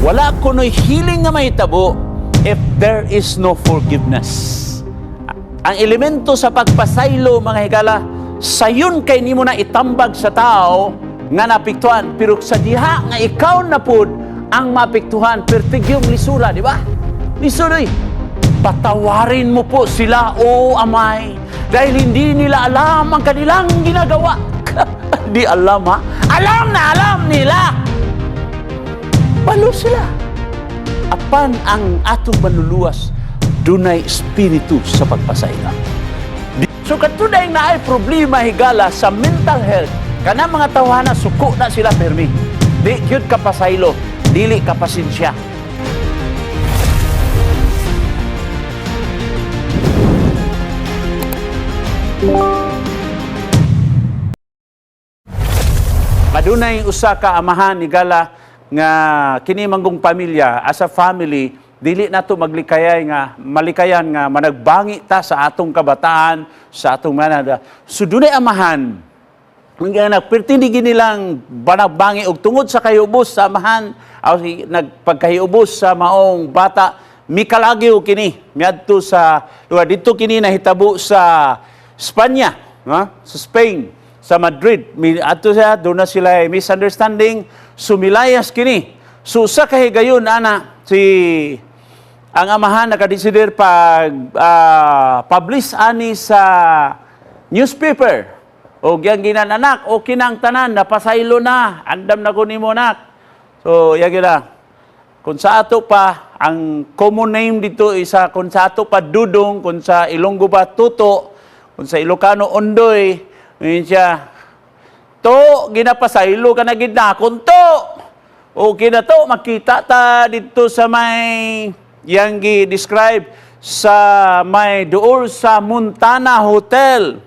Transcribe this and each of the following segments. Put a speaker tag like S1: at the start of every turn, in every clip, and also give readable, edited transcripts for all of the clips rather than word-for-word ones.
S1: Wala kuno'y healing nga mahitabo if there is no forgiveness. Ang elemento sa pagpasaylo, mga higala, sayon kay nimo na itambag sa tao nga naapektuhan, pero sa diha nga ikaw na pud ang maapektuhan, pertigyong lisura, di ba? Lisura eh. "Patawarin mo po sila, O Amay, dahil hindi nila alam ang kanilang ginagawa." Di alam ha? Alam na alam nila! Balo sila. Apan ang atong manluluwas, dunay espiritu sa pagpasaylo. So katunay na ay problema, higala, sa mental health, kana mga tawhana suko na sila permi. Di gyud ka pasaylo, dili ka pasensya. Adunay usa ka amahan, higala, nga kini manggong pamilya, as a family, dili nato maglikayay nga malikayan nga managbangi ta sa atong kabataan, sa atong manada. So dunay amahan nga nagpertindi nilang banagbangi og tungod sa kahiubos sa amahan aw nagpagkahiubos sa maong bata, mikalagyo kini miadto sa lugar. Didto kini nahitabo sa Espanya, ha? Sa Spain, sa Madrid. Mi adto siya, doon na sila misunderstanding, sumilayas kini. So sa kahigayon ana, si ang amahan nakadesider pag publish ani sa newspaper. O yang ginan, "Anak, okay na ang tanan, napasaylo na, andam na ko nimo, anak." So yang gina. Kung sa ato pa, ang common name dito isa, kung sa ato pa dudong, kung sa Ilonggo ba tuto, kung sa Ilocano ondoy, yun siya. "To, ginapasaylo ka na gid na akon, to. Okay na to, makita ta dito sa may yang gi-describe sa may duol sa Montana Hotel.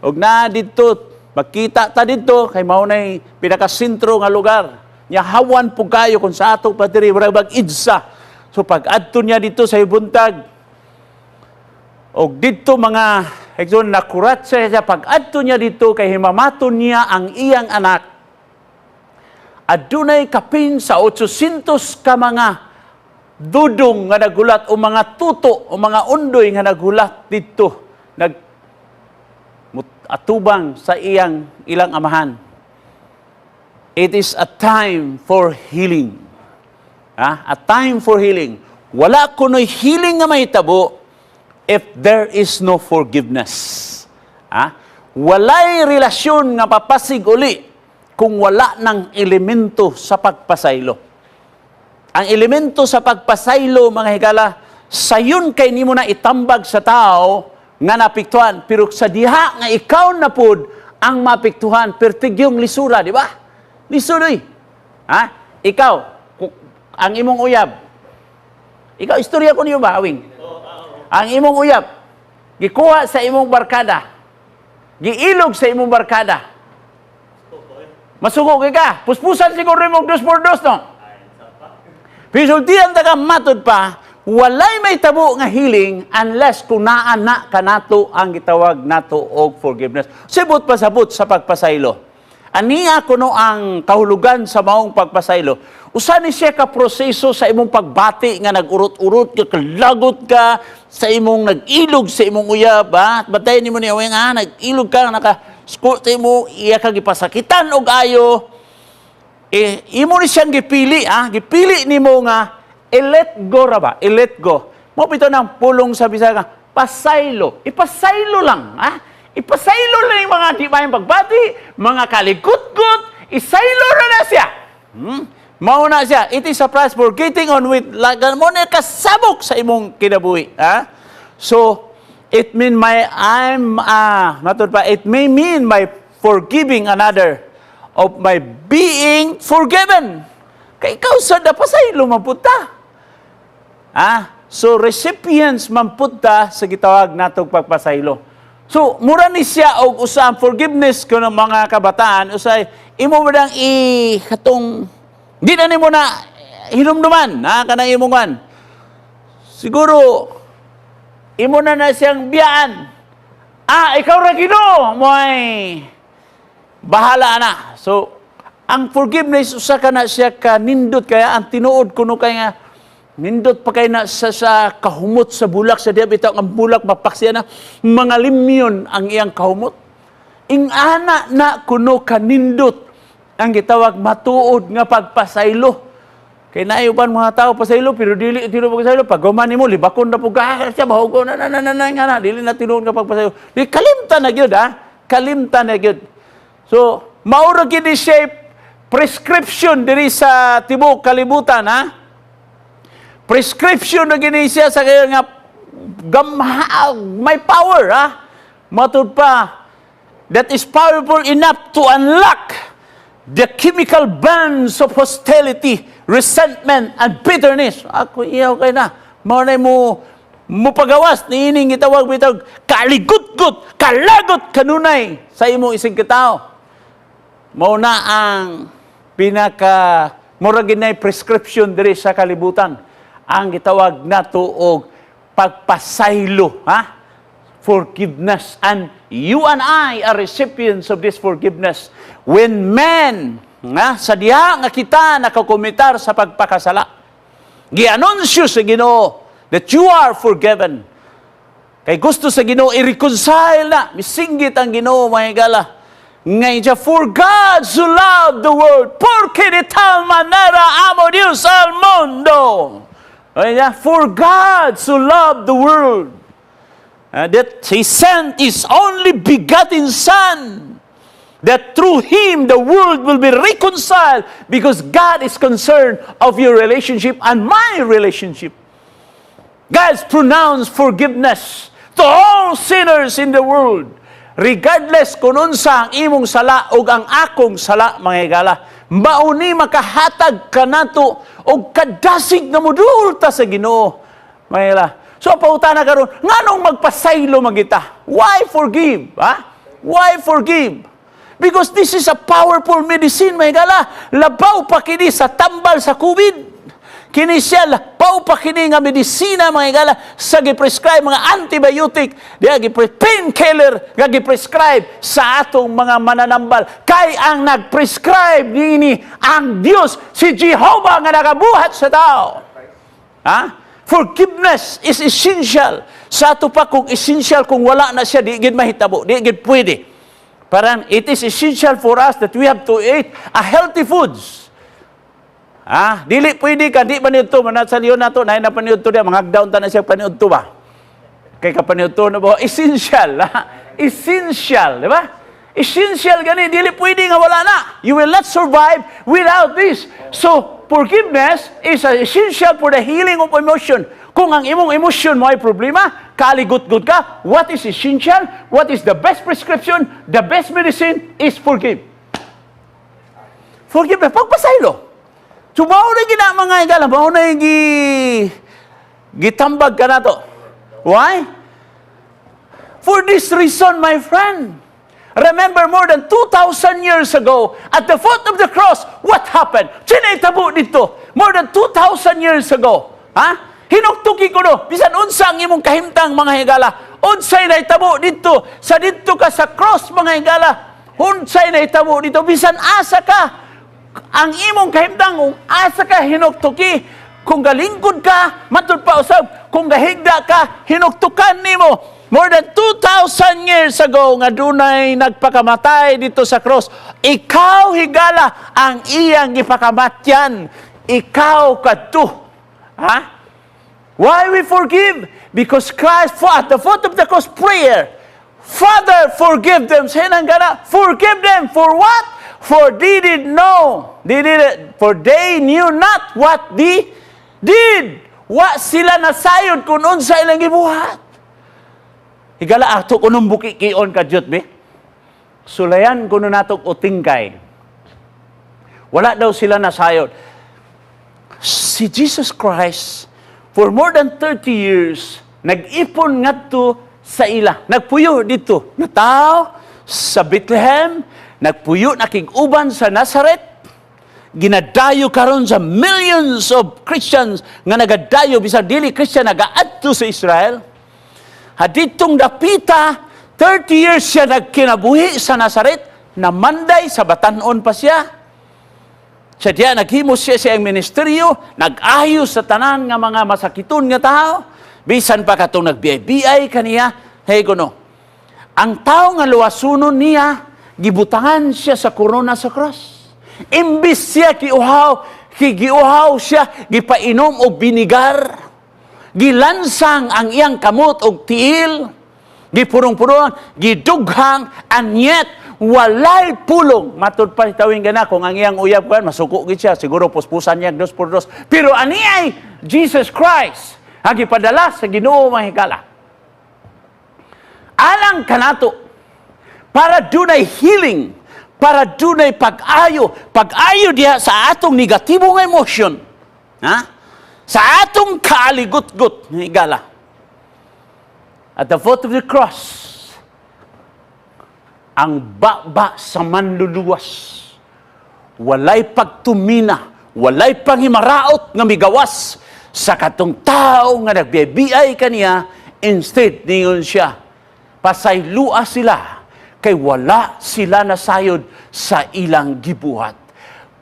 S1: Og na dito, makita ta dito kay mao nay pinakasentro nga lugar. Nya hawan pud kayo kung sa ato pa diri murag bag EDSA." So pag adto niya dito sa buntag, og didto mga higsuon nakurat siya. Pag adto niya dito kay himamaton niya ang iyang anak, adunay kapin sa 800 ka mga dudong nga nagulat o mga tuto o mga undoy nga nagulat didto nag atubang sa iyang ilang amahan. It is a time for healing. Ha? A time for healing. Wala kuno'y healing nga mahitabo if there is no forgiveness. Ha? Walay relasyon nga papasig uli kung wala ng elemento sa pagpasaylo. Ang elemento sa pagpasaylo, mga higala, sayon kay nimo na itambag sa tao nga naapektuhan, pero sa diha nga ikaw na pud ang maapektuhan, pertigyong lisura, di ba? Lisura eh. Ha? Ikaw, ang imong uyab, ikaw, istorya ko niyo ba, Awing? Ang imong uyab, gikuha sa imong barkada, giilog sa imong barkada, masuko kay ka, puspusan siguro imong dos por dos, no? Pisultian ta ka matod pa, walay may tabo nga healing unless kung naa na kanato ang gitawag nato og forgiveness. Sibot pasabot sa pagpasaylo. Aniya kuno ang kahulugan sa maong pagpasaylo. Usa ni siya ka proseso sa imong pagbati nga nag-urot-urot ka, kalagot ka, sa imong nag-ilog sa imong uyab, ha? Batayin nimo ni Aweng, ha? Nag-ilog ka, naka sa imo, iya ka gipasakitan og ayo, eh, imo ni siyang gipili, ah, gipili nimo nga i-let go ra ba? I-let go. Mao bitaw ng pulong sa Bisaya nga, pasaylo. Ipasaylo lang, ah. Ipasaylo lang yung mga di maayong pagbati, mga kalikut-gut, isaylo na na siya. Mao na siya. It is a price for getting on with, like, mo na kasabok sa imong kinabuhi. Ah? So, it mean my, I'm, matod pa, it may mean my forgiving another of my being forgiven. Kay ikaw sa napasaylo man pud ta. Ah, so recipients man pud ta sa gitawag natong pagpasaylo. So, mura ni siya og usa ang forgiveness kuno, mga kabataan, usay imo mo dang i katong di na nimo na hinumduman, ha, kanang imong kan. Siguro imo na na siyang biyaan. Ah, ikaw ra Ginoo, mo'y bahala na. So, Ang forgiveness, usa ka na siya ka nindot kaya ang tinuod kuno kay nga nindot pa kay na sa kahumot sa bulak sa diya bitaw ang bulak mapaksiya na mga limyon ang iyang kahumot. Ingana na kuno kanindot ang gitawag matuod nga pagpasaylo. Kay naay uban mga tao pasaylo pero dili tinuod pagpasaylo. Pag human nimo, libakon na pud ka siya, bahugo na na na na na nga na dili na tinuod nga pagpasaylo. Di kalimtan na gyud, ha, kalimtan na gyud. So mao ra gyud ni siya prescription diri sa tibuok kalibutan, ha. Prescription na gini siya sa kaya nga gamha, may power, ha. Matud pa that is powerful enough to unlock the chemical bonds of hostility, resentment, and bitterness. Ako iyaw kay na. Mao na mo mupagawas niining gitawag bitawg kaligutgut, kalagot kanunay sa imong isig katao. Mao na ang pinaka mura ginay prescription diri sa kalibutan ang gitawag nato og pagpasaylo, ha, forgiveness. And you and I are recipients of this forgiveness when men nga sa diha nga kita nakakomitar sa pagpakasala, gianunsyo sa Ginoo that you are forgiven. Kay gusto sa Ginoo i-reconcile na. Misinggit ang Ginoo, mga higala. Ngayon siya, "For God so loved the world, porque de tal manera amó Dios al mundo." Okay niya? For God so loved the world that He sent His only begotten Son, that through Him the world will be reconciled, because God is concerned of your relationship and my relationship. God's pronounced forgiveness to all sinners in the world. Regardless kung unsa ang imong sala o ang akong sala, mga higala, mauni makahatag kanato og kadasig nga moduol ta sa Ginoo. Mga higala. So pangutana karon, nganong magpasaylo man kita? Why forgive? Ha? Why forgive? Because this is a powerful medicine, mga higala. Labaw pa kini sa tambal sa COVID. Kini siya, labaw pa kini nga medisina, mga higala, sa gi-prescribe mga antibiotic, diya painkiller nga gi-prescribe sa atong mga mananambal. Kay ang nag-prescribe niini ang Dios, si Jehovah nga nagabuhat sa tao. Ha? Forgiveness is essential. Sa ato pa kung essential, kung wala na siya, di gid mahitabo, di gid pwede. Parang it is essential for us that we have to eat a healthy foods. Ah, dili pwede ka di man to manat sa leon nato nay na paniudto diya manghagdown ta na siya paniudto ba. Kay ka paniudto na ba essential, ha? Essential, di ba? Essential gani, dili pwede nga wala na. You will not survive without this. So, forgiveness is essential for the healing of emotion. Kung ang imong emosyon mo ay problema, kaligut-gut ka, what is essential? What is the best prescription? The best medicine is forgive. Forgive, pagpasaylo. So, mao na gina, mga higala, mao na yung gitambag ka na to. Why? For this reason, my friend. Remember, more than 2,000 years ago, at the foot of the cross, what happened? Sinitabo dito. More than 2,000 years ago. Ha? Hinuktuki ko no. Bisan unsa ang imong kahimtang, mga higala. Unsay nahitabo dito. Sa dito ka sa cross, mga higala. Unsay nahitabo dito. Bisan asa ka. Ang imong kahimtang, kung asa ka hinuktuki, kung galingkod ka, matud pa usab, kung gahigda ka, hinuktukan nimo. More than 2,000 years ago nga dunay nagpakamatay dito sa cross. Ikaw, higala, ang iyang gipakamatyan. Ikaw kadto. Ha? Why we forgive? Because Christ, for at the foot of the cross prayer, "Father, forgive them." Say nang gana, forgive them for what? For they did know. They did it, for they knew not what they did. Wa sila nasayod kung unsa ilang gibuhat. Higala, ato kunong bukikion kadyot be. Sulayan kuno natong utingkay. Wala daw sila nasayod. Si Jesus Christ, for more than 30 years, nag-ipon ngadto sa ila. Nagpuyo dito. Nataw sa Bethlehem, nagpuyo nakig-uban sa Nazareth, ginadayo karon sa millions of Christians nga nagadayo bisag dili Christian nagaadto sa Israel. Haditong dapita, 30 years siya nagkinabuhi sa Nazaret, namanday sa batanon pa siya. Sa diya naghimo siya sa iyang ministeryo, nag-ayo sa tanan nga mga masakiton nga tao, bisan pa katong nagbiay-biay kaniya, hey kuno. Ang tao nga luwasunon niya, gibutangan siya sa korona sa cross. Imbis siya giuhaw, giuhaw siya, gipainom og binigar, gilansang ang iyang kamot og tiil, gipurong-puron, gidughang, and yet, walay pulong. Matud pa tawing gana, kung ang iyang uyab kuan, masuko gid siya, siguro puspusan niya, dos por dos. Pero ani ay Jesus Christ, ang gipadala sa Ginoo, mga higala. Alang kanato, para dunay healing, para dunay pag-ayo, pag-ayo diha sa atong negatibo nga emotion, ha? Sa atong kaaligot-got, higala. At the foot of the cross, ang baba sa manluluwas, walay pagtumina, walay panghimaraot nga migawas sa katong tao nga nagbiyabiay kaniya, instead, ningon siya, "Pasaylua sila, kay wala sila nasayod sa ilang gibuhat.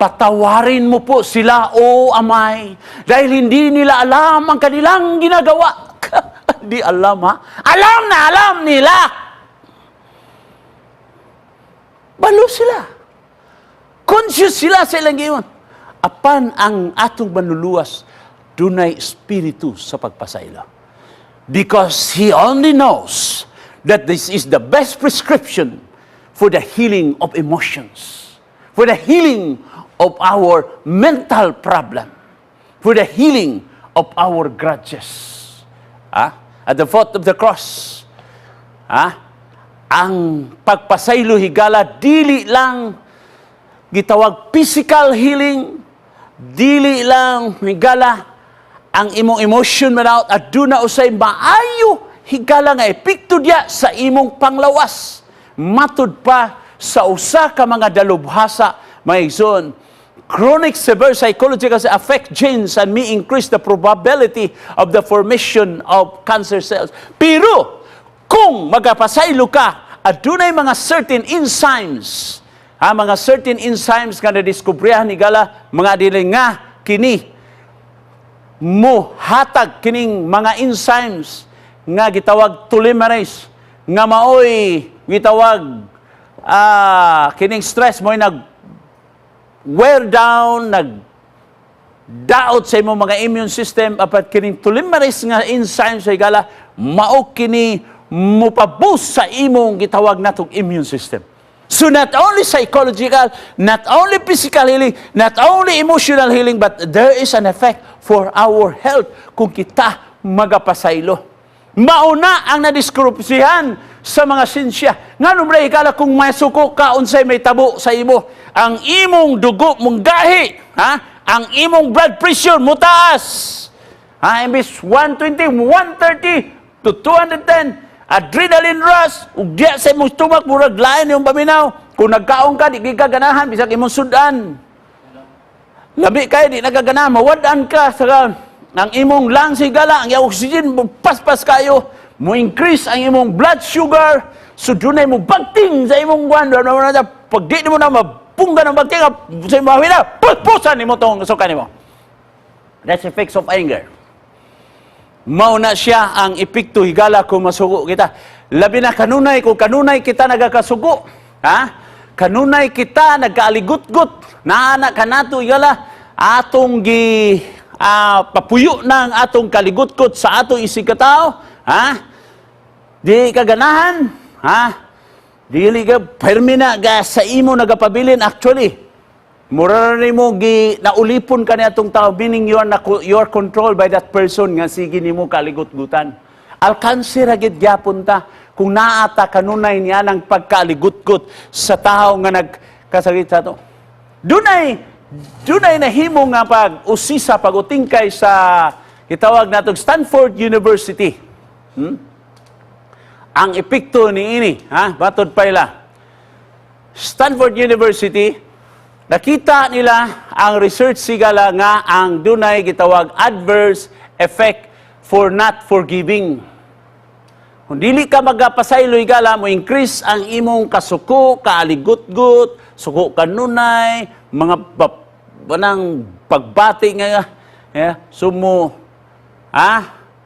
S1: Patawarin mo po sila, O Amay, dahil hindi nila alam ang kanilang ginagawa." Hindi alam, ha? Alam na alam nila! Balo sila. Conscious sila sa ilang giingon. Apan ang atong manluluwas, dunay espiritu sa pagpasaylo. Because he only knows that this is the best prescription for the healing of emotions, for the healing of our mental problem, for the healing of our grudges. Ah? At the foot of the cross, ah? Ang pagpasaylo, higala, dili lang gitawag physical healing, dili lang, higala, ang imong emotion man out at duna usay maayo, higala, nga epekto diya sa imong panglawas. Matud pa sa usa ka mga dalubhasa, mga igsoon, chronic severe psychological affect genes and may increase the probability of the formation of cancer cells. Pero kung magapasaylo ka, adunay mga certain enzymes, ha, mga certain enzymes nga nadiskubrihan, higala, mga dili nga kini mo hatag kining mga enzymes nga gitawag telomerase nga maoy gitawag kining stress mo'y nag wear down, nag daot sa imong mga immune system, apat kining telomerase nga enzyme sa higala, mao kini mopaboost sa imong gitawag natong immune system. So not only psychological, not only physical healing, not only emotional healing, but there is an effect for our health kung kita magapasaylo. Mauna ang nadiskubrihan sa mga sinsya. Nga ba, higala, kung masuko ka, unsay may tabo sa imo? Ang imong dugo mong gahi, ha? Ang imong blood pressure mutaas. Ha, imbis 120, 130 to 210. Adrenaline rush, ug diya sa imong stomach murag lain yung paminaw. Kung nagkaon ka, di ka ganahan bisag imong sudan. Labi kay di nagaganahan, mawad-an ka sa ang imong lungs, higala, ang oxygen paspas kayo, mo increase ang imong blood sugar, so dunay mo bagting sa imong guan, pag di mo na mapunggan ang bagting sa imong hawina, puspusan nimo tong suka nimo. That's effects of anger. Mao na siya ang epekto, higala, kung masuko kita. Labi na kanunay, kung kanunay kita nagakasuko, ha? Kanunay kita nagkaaligutgut, naana kanato, higala, atong gi papuyo ng atong kaligutgut sa atong isigkatao, ha? Di ka ganahan, ha? Dili ka permi na ga sa imo nagapabilin actually. Mura na nimo gi naulipon ka ni atong tao, meaning you are controlled by that person nga sige nimo kaligut-gutan. Alkansi ra gid gyapon ta kung naata kanunay niya ng pagkaligutgut sa tao nga nagkasakit sa ato. Dunay nahimo nga pag usisa, pag-utingkay sa gitawag natong Stanford University. Ang epekto ni ini, ha, batod pa ila. Stanford University, nakita nila ang research, higala, nga ang dunay gitawag adverse effect for not forgiving. Kung dili ka magapasaylo, higala, mo increase ang imong kasuko, kaaligutgut, suko kanunay, mga Banang pagbati nga, yeah, sumo,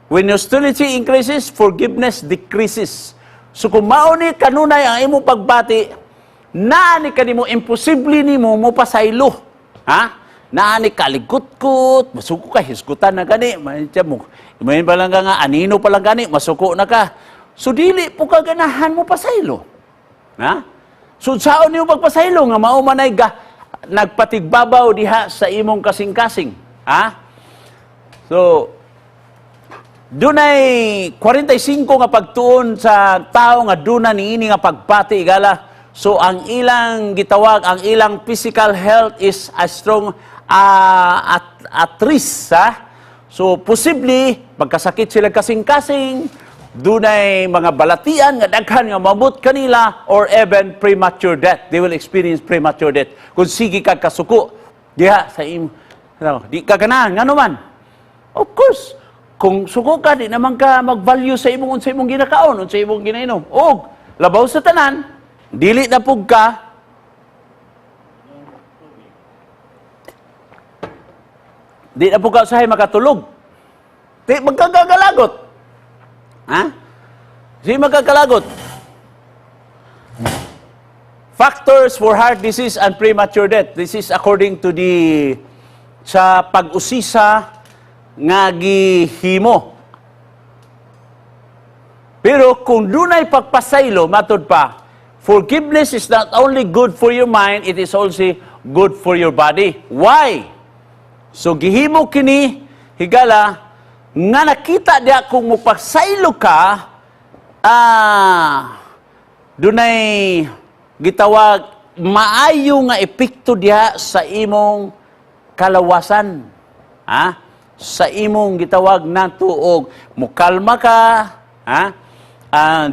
S1: when hostility increases, forgiveness decreases. So kung mao ni kanunay ang imong pagbati, naa ni kanimo imposible nimo mo pasaylo. Ha? Naa ni kaligkutkot, masuko ka, hisgutan na gani, man mo. Imahin pa lang ka nga, anino pa lang gani, masuko na ka. So dili po ka ganahan mo pasaylo. Ha? So saon nimo pagpasaylo nga mao man ay ga, nagpatigbabaw diha sa imong kasing-kasing? Ha? So dunay 45 nga pagtuon sa tao nga duna niini nga pagbati, higala. So ang ilang gitawag, ang ilang physical health is a strong at risk, ha? So posible magkasakit sila kasing-kasing, dunay mga balatian nga daghan nga maabot kanila or even premature death. They will experience premature death kung sige kag kasuko diha sa im ano, di ka ganahan. Ngano man? Of course, kung suko ka, di naman ka mag-value sa imong unsa imong ginakaon, unsa imong ginainom. Og labaw sa tanan, dili na pug ka di na pug ka usahay makatulog. Di magkagagalagot. Ha? Di magkakalagot. Factors for heart disease and premature death. This is according to the sa pag-usisa nga gihimo. Pero kung dunay pagpasaylo, matod pa, forgiveness is not only good for your mind, it is also good for your body. Why? So gihimo kini, higala, nga nakita diya kung mupasaylo ka, dunay gitawag maayo nga epekto diha sa imong kalawasan. Ha? Sa imong gitawag nato og mukalma ka, ha?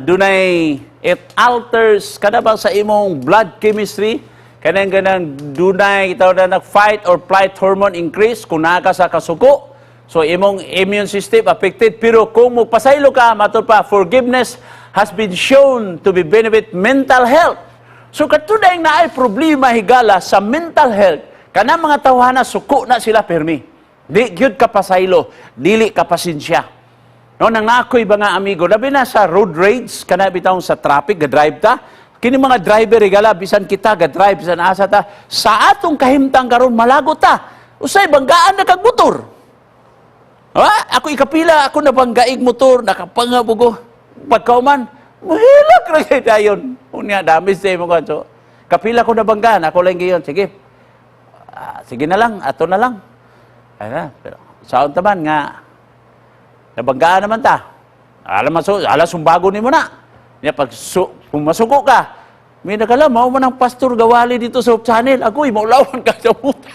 S1: Dunay it alters kada ba sa imong blood chemistry, kanang ganang dunay gitawag na fight or flight hormone increase kung naa ka sa kasuko. So imong immune system affected, pero kung mopasaylo ka, matod pa, forgiveness has been shown to be benefit mental health. So katunay naay problema, higala, sa mental health, kana mga tawhana suko na sila permi. Di gyud ka pasaylo, dili ka pasensya. No, nang naakoy ba nga amigo, labi na sa road rage, kana bitaw sa traffic, ga-drive ta. Kini mga driver, higala, bisan kita ga-drive, bisan asa ta, sa atong kahimtang karon malagot ta. Usay banggaan na kag motor. Ha? Ako ikapila, ako nabanggaig motor, nakapangabugo. Pagkauman, mahilak ra kay dayon. Unya damage sa imong so, kapila ko nabanggaan, ako lang giyon. Sige. Ah, sige na lang, ato na lang. Ay na, pero saon ta man nga nabanggaan naman ta. Alam maso, ala sumbago nimo na. Nya pag kung masuko ka, may nagala mao man ang pastor gawali dito sa Hope Channel. Agoy, maulawan ka sa muta.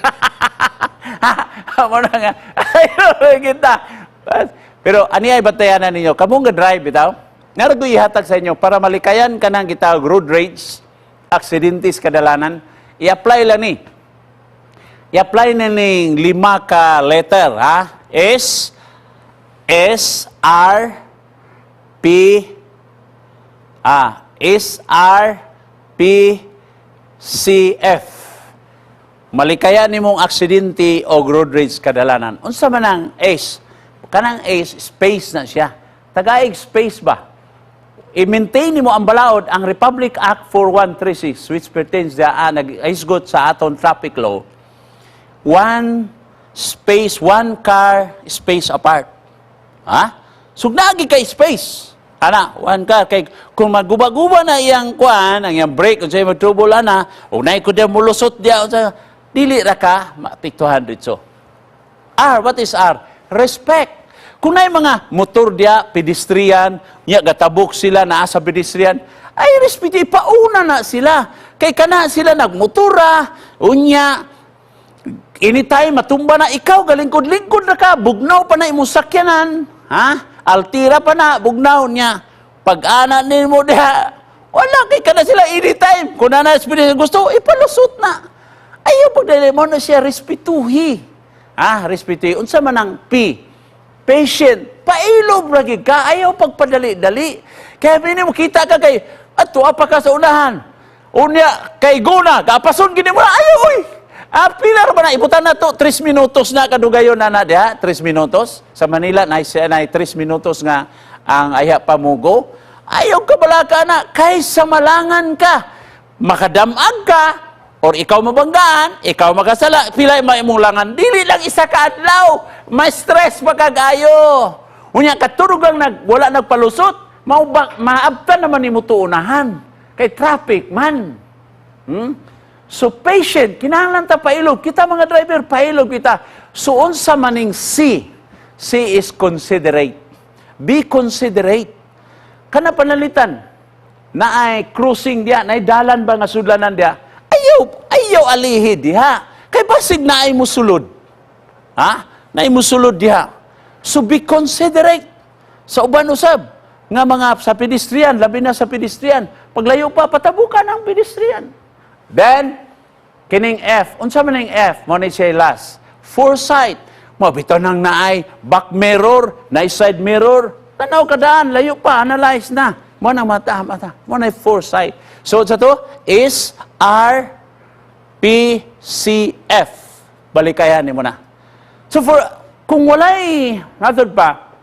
S1: Mo na nga. Ay, kita. Pero ani ay batayanan ninyo, kamong ga drive bitaw. Narago ihatag sa inyo para malikayan ka ng gitawag road rage, aksidentes kadalanan, i-apply lang ni. I-apply na ning lima ka letter, ha? S S R P A S R P C F. Malikayan nimong aksidente o road rage kadalanan. Unsa man ang S? Kanang S, space na siya. Tagaig space ba? I-maintain nimo ang balaod, ang Republic Act 4136, which pertains the nag-isgot sa aton traffic law. One space, one car space apart. Ha? So nagi kay space. Ana, one car kay kung maguba-guba na iyang kuan, ang iyang brake unsay magtubol ana, ug naay ko diya mulusot diya unsa, dili ra ka maapektuhan dito. R, what is R? Respect. Kung naay mga motor diya, pedestrian, nya gatabok sila naa sa pedestrian, ay respeto, ipauna na sila. Kay kana sila nagmotora, unya, anytime matumba na ikaw, galingkod-lingkod na ka, bugnaw pa na imong sakyanan, ha? Altira pa na, bugnaw niya. Pag ana nimo diha, wala kay kana sila anytime. Kung na na gusto, ipalusot na. Ayaw pagdali mo na siya respetuhi. Ha, respetuhi. Unsa man ang P? Patient. Pailob ra gid ka, ayaw pagpadali-dali. Kaya bini mo kita ka kay ato pa ka sa unahan. Unya kay guna, gapason gini mo na, ayaw oy. Ah, pila ra ba na ibutan na to? 3 minutos na kadugayon na na diha, 3 minutos. Sa Manila na na 3 minutos nga ang ayha pamugo. Ayaw ka balaka na kay sa malangan ka. Makadamag ka or ikaw mabanggaan, ikaw makasala, pila may imong langan. Dili lang isa ka adlaw, may stress pa kag-ayo. Unya katurugang nag wala nagpalusot, mao ba maabtan naman nimo tuunahan. Kay traffic man. So patient, kinahanglan ta pailog. Kita mga driver, pailog kita. So unsa maning C? C is considerate. Be considerate. Kana panalitan, naay crossing diya, naay dalan ba nga sudlanan diya? Ayaw, ayaw alihi diha. Kay basig naay musulod. Ha? Naay musulod diha. So be considerate. Sa uban usab, nga mga sa pedestrian, labi na sa pedestrian, paglayo pa, patabukan ang pedestrian. Then, kining F. Unsa man ning F? Mo ni siya last. Foresight. Mo bitaw nang naay back mirror, naay side mirror. Tanaw kadaan, layo pa, analyze na. Mo na mata, mata. Mo na foresight. So sa to is R P C F. Balikayan nimo na. So for kung walay method pa,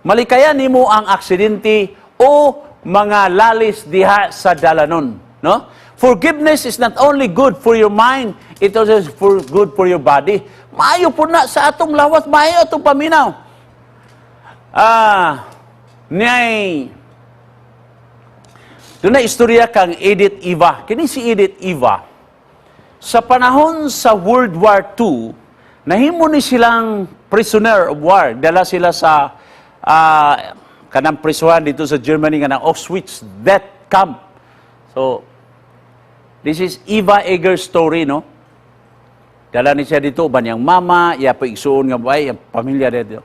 S1: malikayan nimo ang aksidente o mga lalis diha sa dalanon, no? Forgiveness is not only good for your mind, it also is for good for your body. Maayo po na sa atong lawas, maayo atong paminaw. Niyay doon na istorya kang Edith Eva. Kini si Edith Eva. Sa panahon sa World War II, nahimo ni silang prisoner of war. Dala sila sa kanang prisuhan dito sa Germany nga ng Auschwitz death camp. So, this is Eva Eger's story, no? Dala ni siya dito, uban niyang mama, iya pa igsuon nga babae, ang pamilya dito.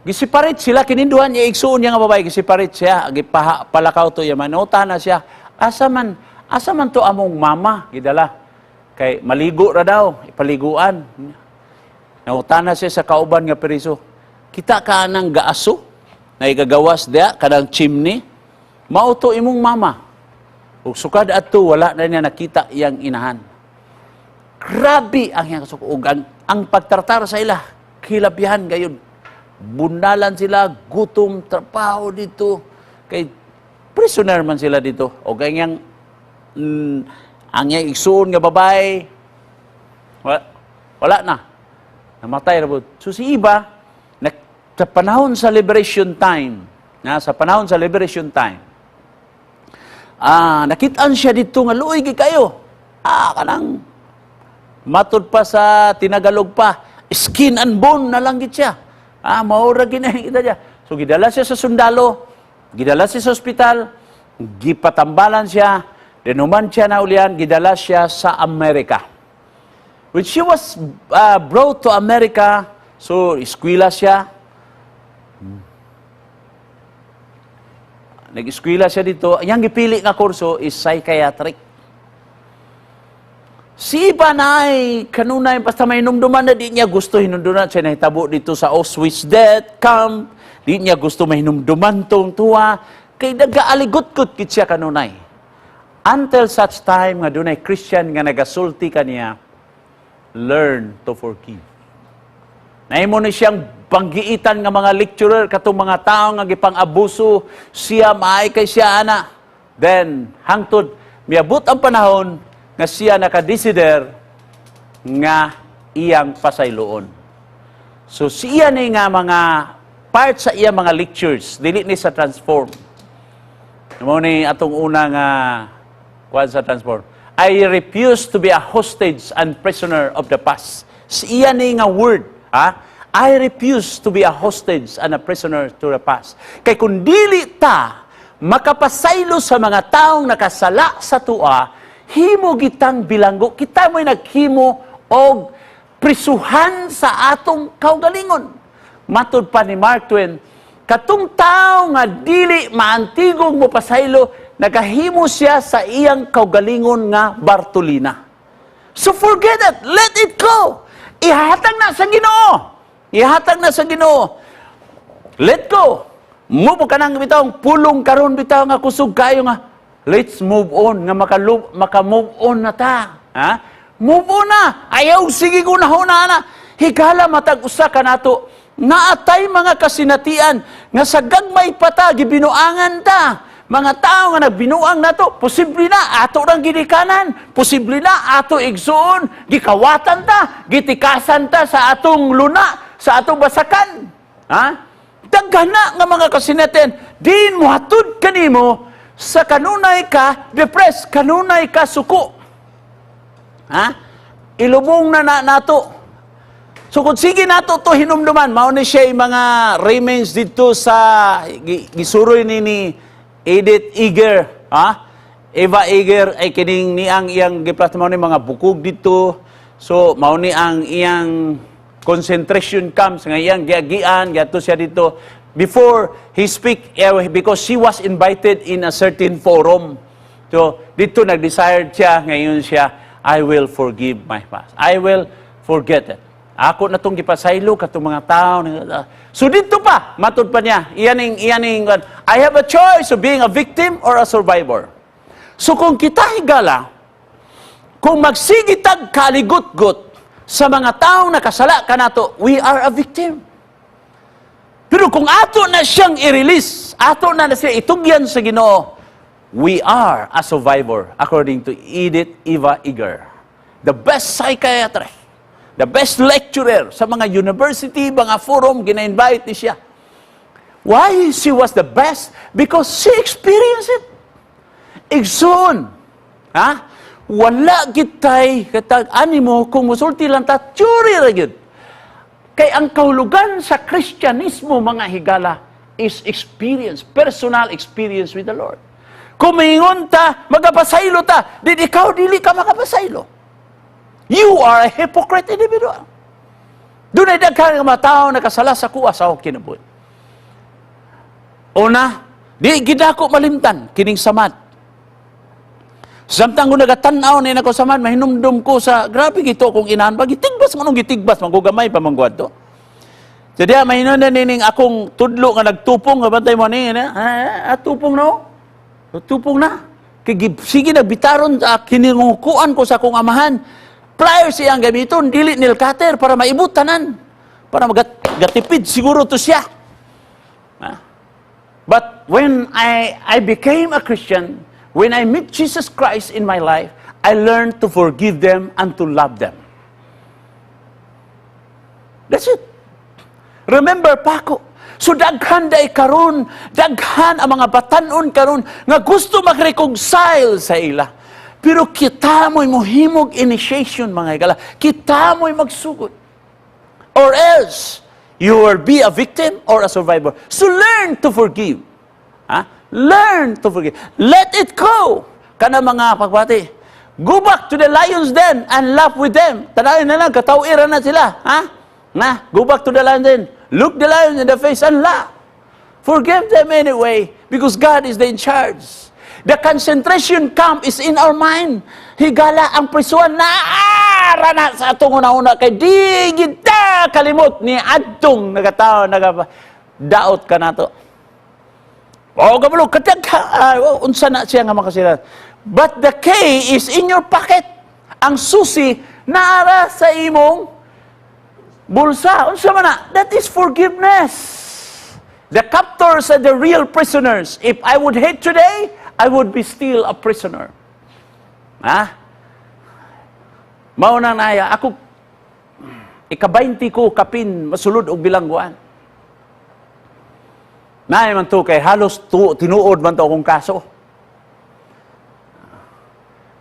S1: Giseparate sila, kininduhan niya igsuon niya nga babae, giseparate siya, gipaha, palakaw to iya, manota na siya. Asa man to among mama, gidala. Kay maligo ra daw, ipaliguan. Nangutana siya sa kauban nga periso. Kita ka nang gaaso, na igagawas diya, kanang chimney. Mao to imong mama. Ug sukad adto wala na niya nakita iyang inahan. Grabe ang iyang kasuko. Ug ang pagtratar sa ila, kilabihan gayon. Bunalan sila, gutom, trabaho dito. Kay prisoner man sila dito. O kay ang iyang igsuon nga babae, wala, wala na. Namatay na po. So si Iba, na, sa panahon sa liberation time, na, sa panahon sa liberation time, nakitaan siya dito nga luoy gyud kayo. Kanang matud pa sa tinagalog pa, skin and bone na lang gid siya. Maura gid kita siya. So gidala siya sa sundalo, gidala siya sa ospital, gipatambalan siya, dinuman siya na ulian, gidala siya sa Amerika. When she was brought to America, so eskwela siya. Nag-eskwela siya dito. Yang gipili nga kurso is psychiatric. Si iba na ay kanunay basta may hinumduman na di niya gusto hinumduman siya nahitabo dito sa Auschwitz death camp. Di niya gusto mahinumduman tong tuwa kay nagaaligot-kot kit siya kanunay. Until such time nga dunay Christian nga nagasulti kaniya, "Learn to forgive." Nahimo ni siyang banggiitan nga mga lecturer katong mga tao nga gipang-abuso siya, maay kay siya ana. Then hangtod miabot ang panahon nga siya nakadesider nga iyang pasayloon. So siya ni nga mga part sa iya mga lectures, dili ni sa Transform. Mao ni atong una nga kuan sa Transform. "I refuse to be a hostage and prisoner of the past." Siya ni nga word, ha? "I refuse to be a hostage and a prisoner to the past." Kay kung dili ta makapasaylo sa mga taong nakasala sa tua, himo gitang bilanggo, kita mo'y naghimo og prisuhan sa atong kaugalingon. Matud pa ni Mark Twain, katong tao nga dili maantigong mo pasaylo, nagahimo siya sa iyang kaugalingon nga Bartolina. So forget it, let it go. Ihatag na sa Ginoo. Ihatag na sa Ginoo. Let go. Mo po kanang bitawng pulong karon bitaw nga kusog kayo nga. Let's move on nga maka-move on na ta. Ha? Move on na. Ayaw sige ko na na. Higala, matag usa ka nato naatay mga kasinatian nga sa gagmay pa ta gibinuangan ta. Mga tao nga nagbinuang nato, posible na ato rang ginikanan, posible na ato igsuon, gikawatan ta, gitikasan ta sa atong luna, sa atong basakan. Ha? Daghan na nga mga kasinatian, din mohatod kanimo sa kanunay ka depressed, kanunay ka suko. Ha? Ilubong na na nato. So kung sige nato to hinumduman, mao ni siya yung mga remains dito sa gisuroy ni Edith Eger, ha? Eva Eger ay kining niang iyang giplasma, mao ni mga bukog dito. So mao ni ang iyang concentration camps nga iyang giagian, giadto siya dito before he speak because she was invited in a certain forum. So dito nag-desire siya, ngayon siya, "I will forgive my past. I will forget it. Ako na itong gipasaylo katong mga tao." So dito pa, matud pa niya. Iyaning, "I have a choice of being a victim or a survivor." So kung kita, higala, kung magsigitag kaligut-gut sa mga taong nakasala kanato, we are a victim. Pero kung ato na siyang i-release, ato na na siya itugyan sa Ginoo, we are a survivor, according to Edith Eva Eger. The best psychiatrist, the best lecturer sa mga university, mga forum, gina-invite ni siya. Why she was the best? Because she experienced it. Igsoon. Ha? Wala gitay katag animo kung musulti lang ta, theory ra gyud. Kay ang kahulugan sa Kristyanismo, mga higala, is experience, personal experience with the Lord. Kung maingon ta, magapasaylo ta, di ikaw dili ka makapasaylo. You are a hypocrite individual. Dunay daghan nga mga tao nakasala sa kuha sa akong kinabuhi. Una, di gid ako malimtan kining samad. Samtang ko nagatan-aw ni nako samad, mahinumdum ko sa grabe gito kong inahan ba gitigbas man, gitigbas man ko, gamay pa man to. So diya mahinungdan nining akong tudlo nga nagtupong nga bantay mo ni ah, ah, tupong no. Tupong na. Kay sige nagbitaron kiningukuan ko sa akong amahan. Pliers iyang gamiton, dili nail cutter para maibot tanan. Para magat gatipid siguro to siya. Ah. But when I became a Christian, when I met Jesus Christ in my life, I learned to forgive them and to love them. That's it. Remember, Paco. So daghan day karon, daghan ang mga batanon karon nga gusto mag-reconcile sa ila. Pero kita mo'y muhimog initiation, mga higala. Kita mo'y magsugod. Or else, you will be a victim or a survivor. So learn to forgive. Ha? Learn to forgive. Let it go. Kana mga pagbati. Go back to the lion's den and laugh with them. Tanawin na lang, katawiran na sila. Ha? Na, go back to the lion's den. Look the lion in the face and laugh. Forgive them anyway because God is the in charge. The concentration camp is in our mind. Higala, ang prisuan na na sa atong una-una kay di kita kalimot ni adtong nagatao naga daot ka nato. O kabalo katag unsa na siya nga makasira. But the key is in your pocket. Ang susi naara sa imong bulsa. Unsa man na? That is forgiveness. The captors are the real prisoners. If I would hate today, I would be still a prisoner. Ha? Mao na naya, ako, ika-20 ko kapin masulod og bilangguan. Naay man to kay halos tu, tinuod man to akong kaso.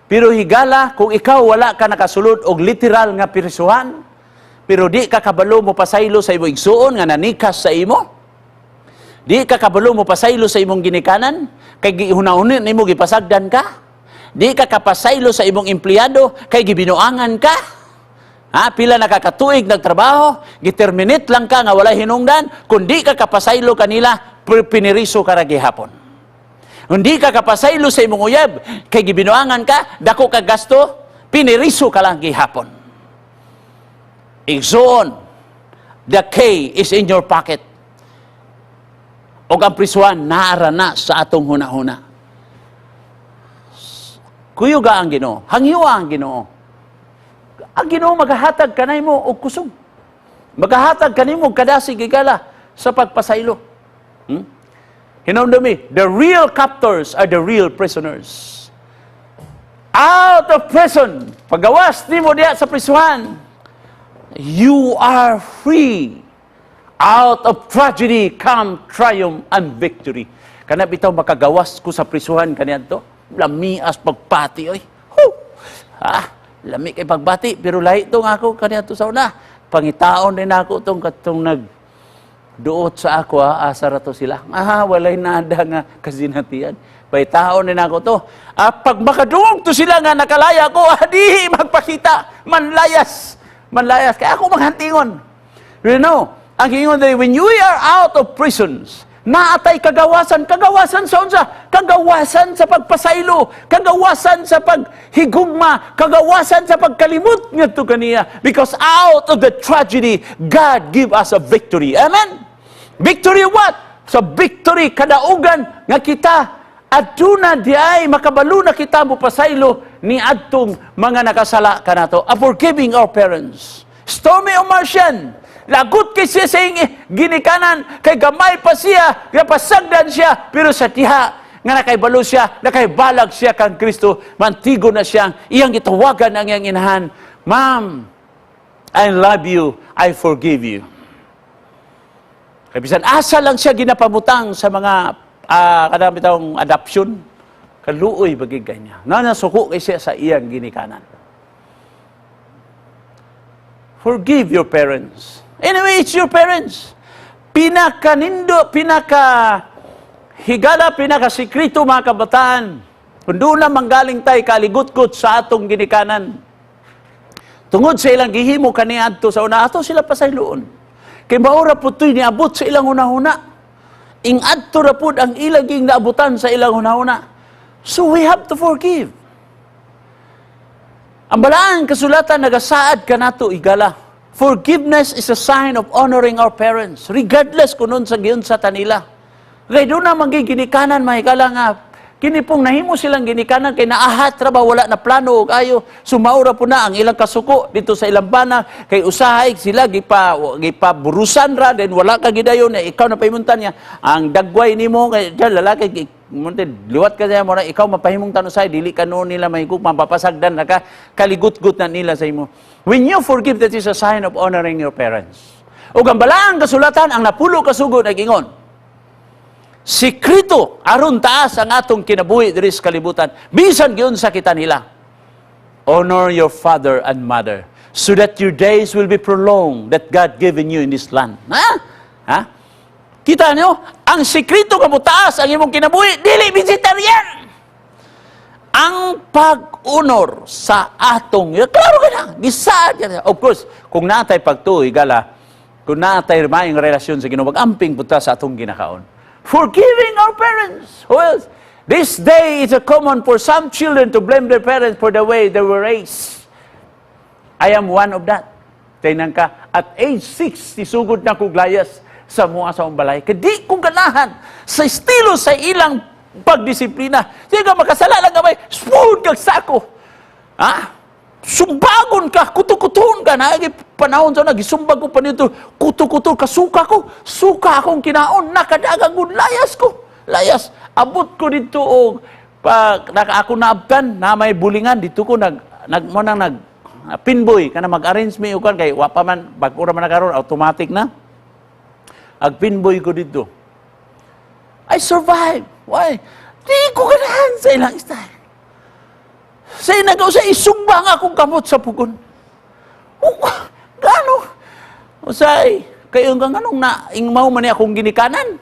S1: Pero higala, kung ikaw wala ka nakasulod og literal nga pirisuhan, pero di ka kabalo mo pasaylo sa imong igsuon nga nanikas sa imo, di ka kabalo mo pasaylo sa imong ginikanan, kay gihunahuna nimo gipasagdan ka. Di ka kapasaylo sa imong empleyado, kay gibinuangan ka. Ha, pila na kakatuig nagtrabaho, giterminate lang ka nga walay hinungdan, kung di ka kapasaylo kanila, piniriso ka ra gihapon. Hindi ka kapasaylo sa imong uyab, kay gibinuangan ka, dako ka gasto, piniriso ka lang gihapon. Igsoon, the key is in your pocket. O ang prisuan, naara na sa atong huna-huna. Kuyuga ang Ginoo. Hangyoa ang Ginoo. Ang Ginoo magahatag kanimo og kusog. Magahatag kanimo og kadasig, higala, sa pagpasaylo. Hinumdumi, the real captors are the real prisoners. Out of prison, pagawas nimo diya sa prisuhan, you are free. Out of tragedy come triumph and victory. Kana bitaw makagawas ko sa prisuhan kaniadto. Lamias pagbati oy. Huh! Ah, lami kay pagbati, pero lahi tong ako kaniadto sa una. Pangitaon din ako tong katong nag duot sa ako, ah, asa ra to sila? Ah, walay nada nga kasinatian. Pangitaon din ako to. Ah, pag makadungog to sila nga nakalaya ko, ah, di magpakita, manlayas. Manlayas. Kaya ako maghantingon. Ang ingon diri, when you are out of prisons, naatay kagawasan, kagawasan sa unsa? Kagawasan sa pagpasaylo, kagawasan sa paghigugma, kagawasan sa pagkalimot ngadto kaniya. Because out of the tragedy, God give us a victory. Amen? Victory what? Sa victory, kadaugan nga kita, aduna di ay makabalo na kita mo pasaylo ni adtong mga nakasala kanato. A forgiving our parents. Stormie Omartian, lagot kay siya sa iyang ginikanan, kay gamay pa siya, napasagdan siya, pero sa diha nga nakaibalo siya, nakaibalag siya kang Kristo, mantigo na siya, iyang gitawagan ang iyang inahan, "Ma'am, I love you, I forgive you." Kay bisan asa lang siya ginapamutang sa mga kanang bitawng adoption, kaluoy bagig kanya. Na nasuko kay siya sa iyang ginikanan. Forgive your parents. Anyway, it's your parents. Pinakanindo, pinaka higala, pinakasikreto, mga kabataan. Kung doon na manggaling tay kaligutgot sa atong ginikanan. Tungod sa ilang gihimo kaniadto sa una, ato sila pasayloon. Kay maura pud to'y niabot sa ilang hunahuna. Ing adto ra pud ang ilang ging naabutan sa ilang hunahuna. So we have to forgive. Ang Balaang Kasulatan nagasaad kanato, higala. Forgiveness is a sign of honoring our parents, regardless kung unsa giunsa ta nila. Kay doon na magiginikanan, mahigala, nga kini pong nahimo silang ginikanan kay naahat ra ba, wala na plano og ayo, sumaura po na ang ilang kasuko dito sa ilang bana, kay usahay sila gipa burusan ra, then wala ka gidayon na ikaw na pahimuntan niya ang dagway nimo kay diyan lalaki munti liwat ka siya mo na ikaw mapahimong tanusay, dili ka noon nila mahigug, mapapasagdan na ka, kaligutgut na nila sa imo. When you forgive, that is a sign of honoring your parents. Ug ang Balaang Kasulatan, ang napulo ka sugo, nag-ingon sikreto aron taas ang atong kinabuhi diri sa kalibutan bisan giunsa kita nila: honor your father and mother so that your days will be prolonged that God given you in this land. Ha, ha? Kita niyo ang sikreto nga taas ang imong kinabuhi, dili vegetarian, ang pag-honor sa atong, klaro ka na gisaad ka. Of course, kung natay pagtuo, higala, kung natay maayong relasyon sa Ginoo, mag-amping punta sa atong ginakaon. Forgiving our parents. Who else? This day, it's a common for some children to blame their parents for the way they were raised. I am one of that. Tingnan ka, at age 6, tisugod na kog layas sa mua sa akong balay. Kay di ko ganahan sa estilo sa ilang pagdisiplina. Sige ka, makasala lang gamay, spoon kag sako. Ha? Sumbagon ka, kuto-kutoon ka. Naagi panahon sa nagisumbag ko pa nito, kuto-kuto, kasuka ko. Suka akong kinaon, nakadagang gud, layas ko. Layas. Abot ko dito og pag naka ako naabtan na may bulingan dito ko nag nag mo nang nag pinboy kana mag-arrange mi ukan kay wa pa man, bag-o ra man na karon, automatic na. Ag pinboy ko dito. I survive. Why? Di ko ganahan sa ilang style. Sa inagaw sa isumba nga akong kamot sa pugon. Oh, gano? Usay, kayo nga nganong na ingmaw man ni akong ginikanan.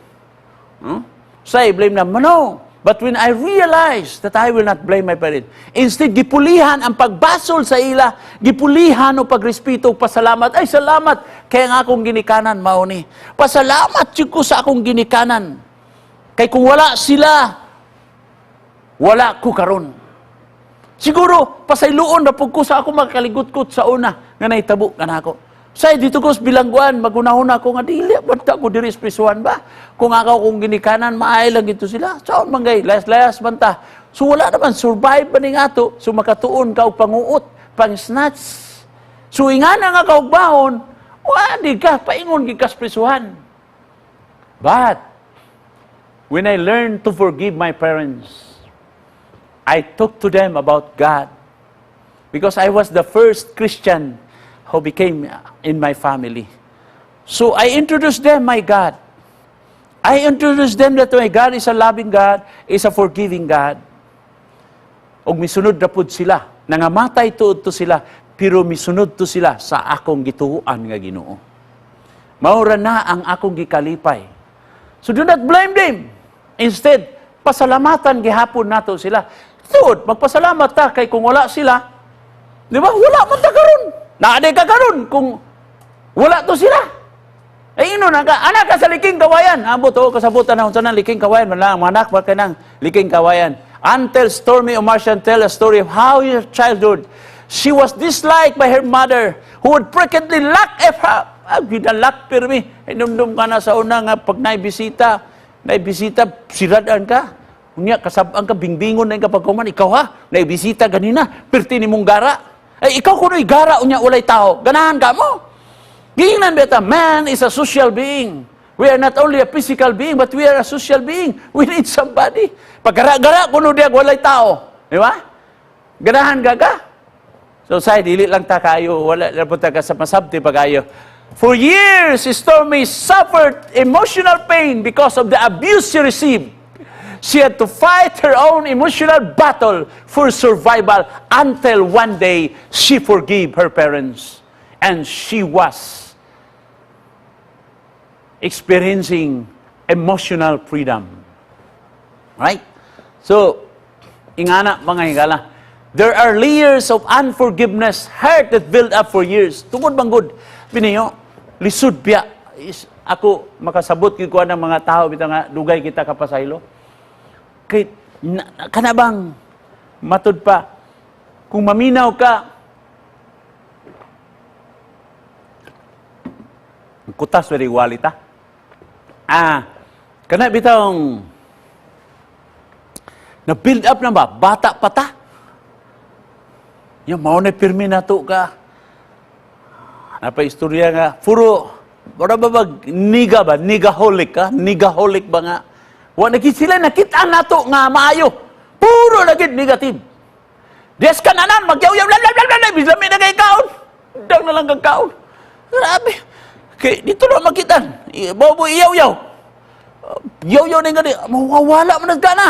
S1: Say, blame na, no. But when I realized that I will not blame my parents, instead, gipulihan ang pagbasol sa ila, gipulihan o pagrespeto, pasalamat. Ay, salamat, kaya nga akong ginikanan, mao ni. Pasalamat jud ko sa akong ginikanan. Kay kung wala sila, wala ko karon. Siguro, pasayloon na pud ko sa ako makaligot-kot sa una nga nahitabo kanako. Say dito ko sa bilangguan, magunahon ako nga dili man ta ko diri sa prisuhan ba. Kung ako kung ginikanan, maay lang ito sila. Saon man gay, layas-layas man ta. So wala naman survive ba ning ato, so makatuon ka og panguot, pang snatch. So ingana nga kaugbaon, wa di ka paingon gid ka sa prisuhan. But when I learned to forgive my parents, I talked to them about God because I was the first Christian who became in my family. So I introduced them my God. I introduced them that my God is a loving God, is a forgiving God. Og misunod na pud sila. Nangamatay tuod to sila, pero misunod to sila sa akong gituoan nga Ginoo. Maura na ang akong gikalipay. So do not blame them. Instead, pasalamatan gihapon nato sila. Tuod, magpasalamat ta kay kung wala sila, di ba? Wala man ta karon. Naa diay ka karon kung wala to sila. Ay ino na ka, anak ka sa liking kawayan. Ambot o kasabutan na unsa nang liking kawayan man lang, anak ba kay nang liking kawayan. Until Stormie Omartian tell a story of how her childhood she was disliked by her mother, who would frequently lock her up. Ah, ginalak pirmi. Hinumdum ka na sa una nga pag naibisita, naibisita, siradan ka. Unya, kasabang ka, bingbingon na kapag kuman, ikaw ha, naibisita ganina, pirti ni mong gara. Ay, ikaw kuno'y gara, unya walay tao. Ganahan ka mo. Giingnan beta, man is a social being. We are not only a physical being, but we are a social being. We need somebody. Pag gara-gara, kuno diya, walay tao. Di ba? Ganahan ka ka? So, say, dili lang ta kayo, wala na po ta ka sa masabti pa kayo. For years, Stormie suffered emotional pain because of the abuse she received. She had to fight her own emotional battle for survival until one day she forgave her parents. And she was experiencing emotional freedom. Right? So, ingana mga higala, there are layers of unforgiveness, hurt that build up for years. Tungod bang good, biniyo, lisod biya. Ako, makasabot gyud ko ng mga tao, bitaw nga, dugay kita kapasaylo. Kay, na, kana bang, matud pa, kung maminaw ka, kutas very walita. Ah, kana bitawng na build up na ba? Bata pa ta. Yung mao na pirmi na to ka. Napa istorya nga, puro, wala ba ba, niga ba? Nigaholic ka? Nigaholic ba nga? Wa na gid sila nakita nato nga maayo. Puro na gid negative. Des ka nanan, magyaw-yaw, bla bla bla bla, bislami na kay kaon. Dang na lang kang kaon. Grabe. Kay dito na makita. Bobo iyaw-yaw. Yaw-yaw na nga mawawala man na gana.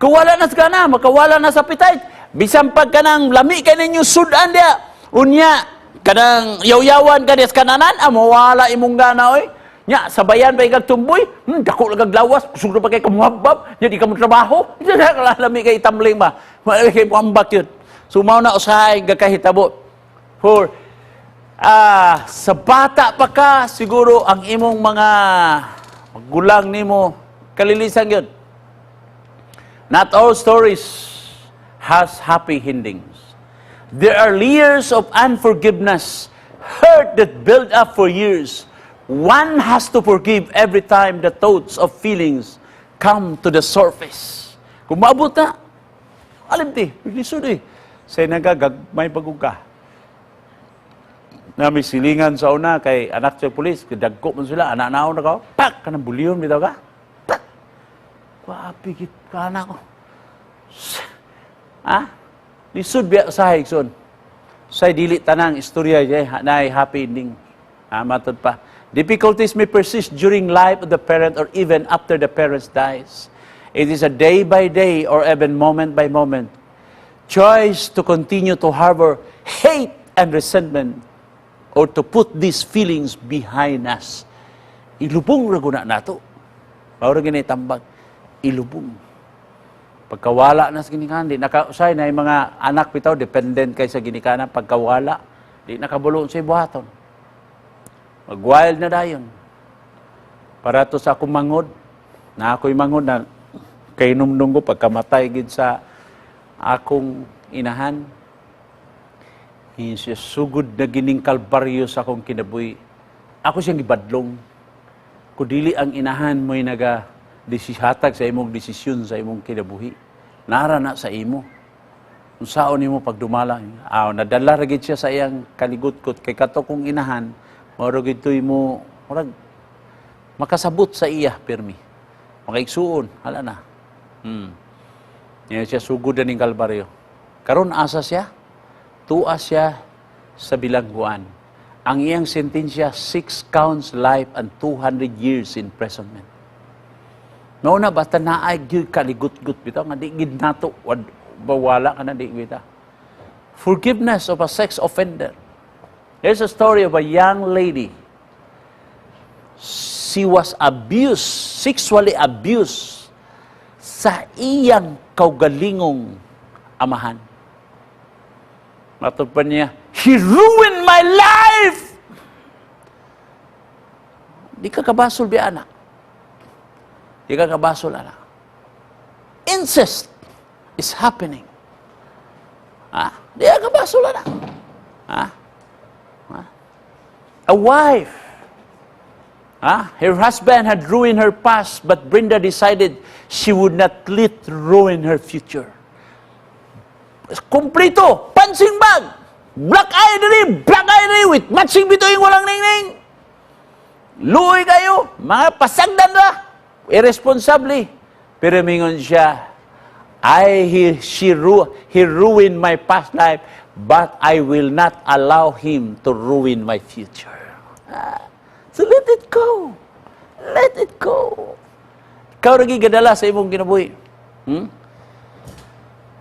S1: Kawala na sa gana, makawala na sa appetite. Bisan pag kanang lami kay ninyo sudan dia. Unya, kanang yaw-yawan ka des kananan, ah, mawala imong gana oy. Nya, sabayan pa ikag tumboy, dako lang kag lawas, kusog na pa kay kamuhabab, nya di ka mo trabaho. Lami kay itamling ba. Malami kay muambak yun. So mao na usahay gakahitabo. For sa bata pa ka, siguro ang imong mga magulang nimo kalilisan yun. Not all stories has happy endings. There are layers of unforgiveness, hurt that build up for years. One has to forgive every time the thoughts of feelings come to the surface. Kung maabot na, alam ti, lisod eh. Say nagagagmay bagong ka. Na may silingan sa una kay anak sa pulis, dagko man sila, anak naon na ka, pak, kanang bulyon bitaw ka. Pak. Wapi git ka anak ko. Ha? Lisod biya sa higson. Say dili tanang istorya jay na happy ending. Ha, matod pa. Difficulties may persist during life of the parent or even after the parents dies. It is a day by day or even moment by moment choice to continue to harbor hate and resentment or to put these feelings behind us. Ilubong ra guna nato. Mao ra gini tambag. Ilubong. Pagkawala na sa ginikanan, di naka usay na yung mga anak bitaw dependent kay sa ginikanan pagkawala, di nakabulo sa buhaton. Mag-wild na dayon. Para to sa akong mangod, na ako'y mangod na kay numdum ko pagkamatay gid sa akong inahan. Siya, "Sugod na gining kalbaryo sa akong kinabuhi. Ako siyang gibadlong." Kung dili ang inahan mo'y naga hatag sa imong desisyon sa imong kinabuhi. Nara na sa imo. Unsaon nimo pagdumala? Ah, nadala ra gid siya sa iyang kaligutkot kay kato kong inahan, mao ra gid to'y mo murag makasabot sa iya pirmi. Makaigsuon, hala na. Yan siya, sugod na ning kalbaryo. Karon asa siya? Tua siya sa bilangguan. Ang iyang sentensya, 6 counts life and 200 years imprisonment. Mao na basta naay gyud kaligut-gut bitaw nga di gid nato bawala ka na di bitaw. Forgiveness of a sex offender. There's a story of a young lady. She was abused, sexually abused sa iyang kaugalingong amahan. Matod pa niya, "He ruined my life!" Di ka kabasol, bi anak. Di ka kabasol, anak. Incest is happening. Ha? Di ka kabasol, anak. Ha? Ha? A wife. Ha? Her husband had ruined her past, but Brenda decided she would not let ruin her future. Kumplito, punching bag, black eye diri, black eye diri, with matching bituing walang ningning. Luoy kayo, mga pasagdan ra, irresponsable. Pero mingon siya, I, he, she, ru, he ruined my past life, but I will not allow him to ruin my future." Ah, so let it go. Let it go. Ikaw lagi gadala sa imong kinabuhi.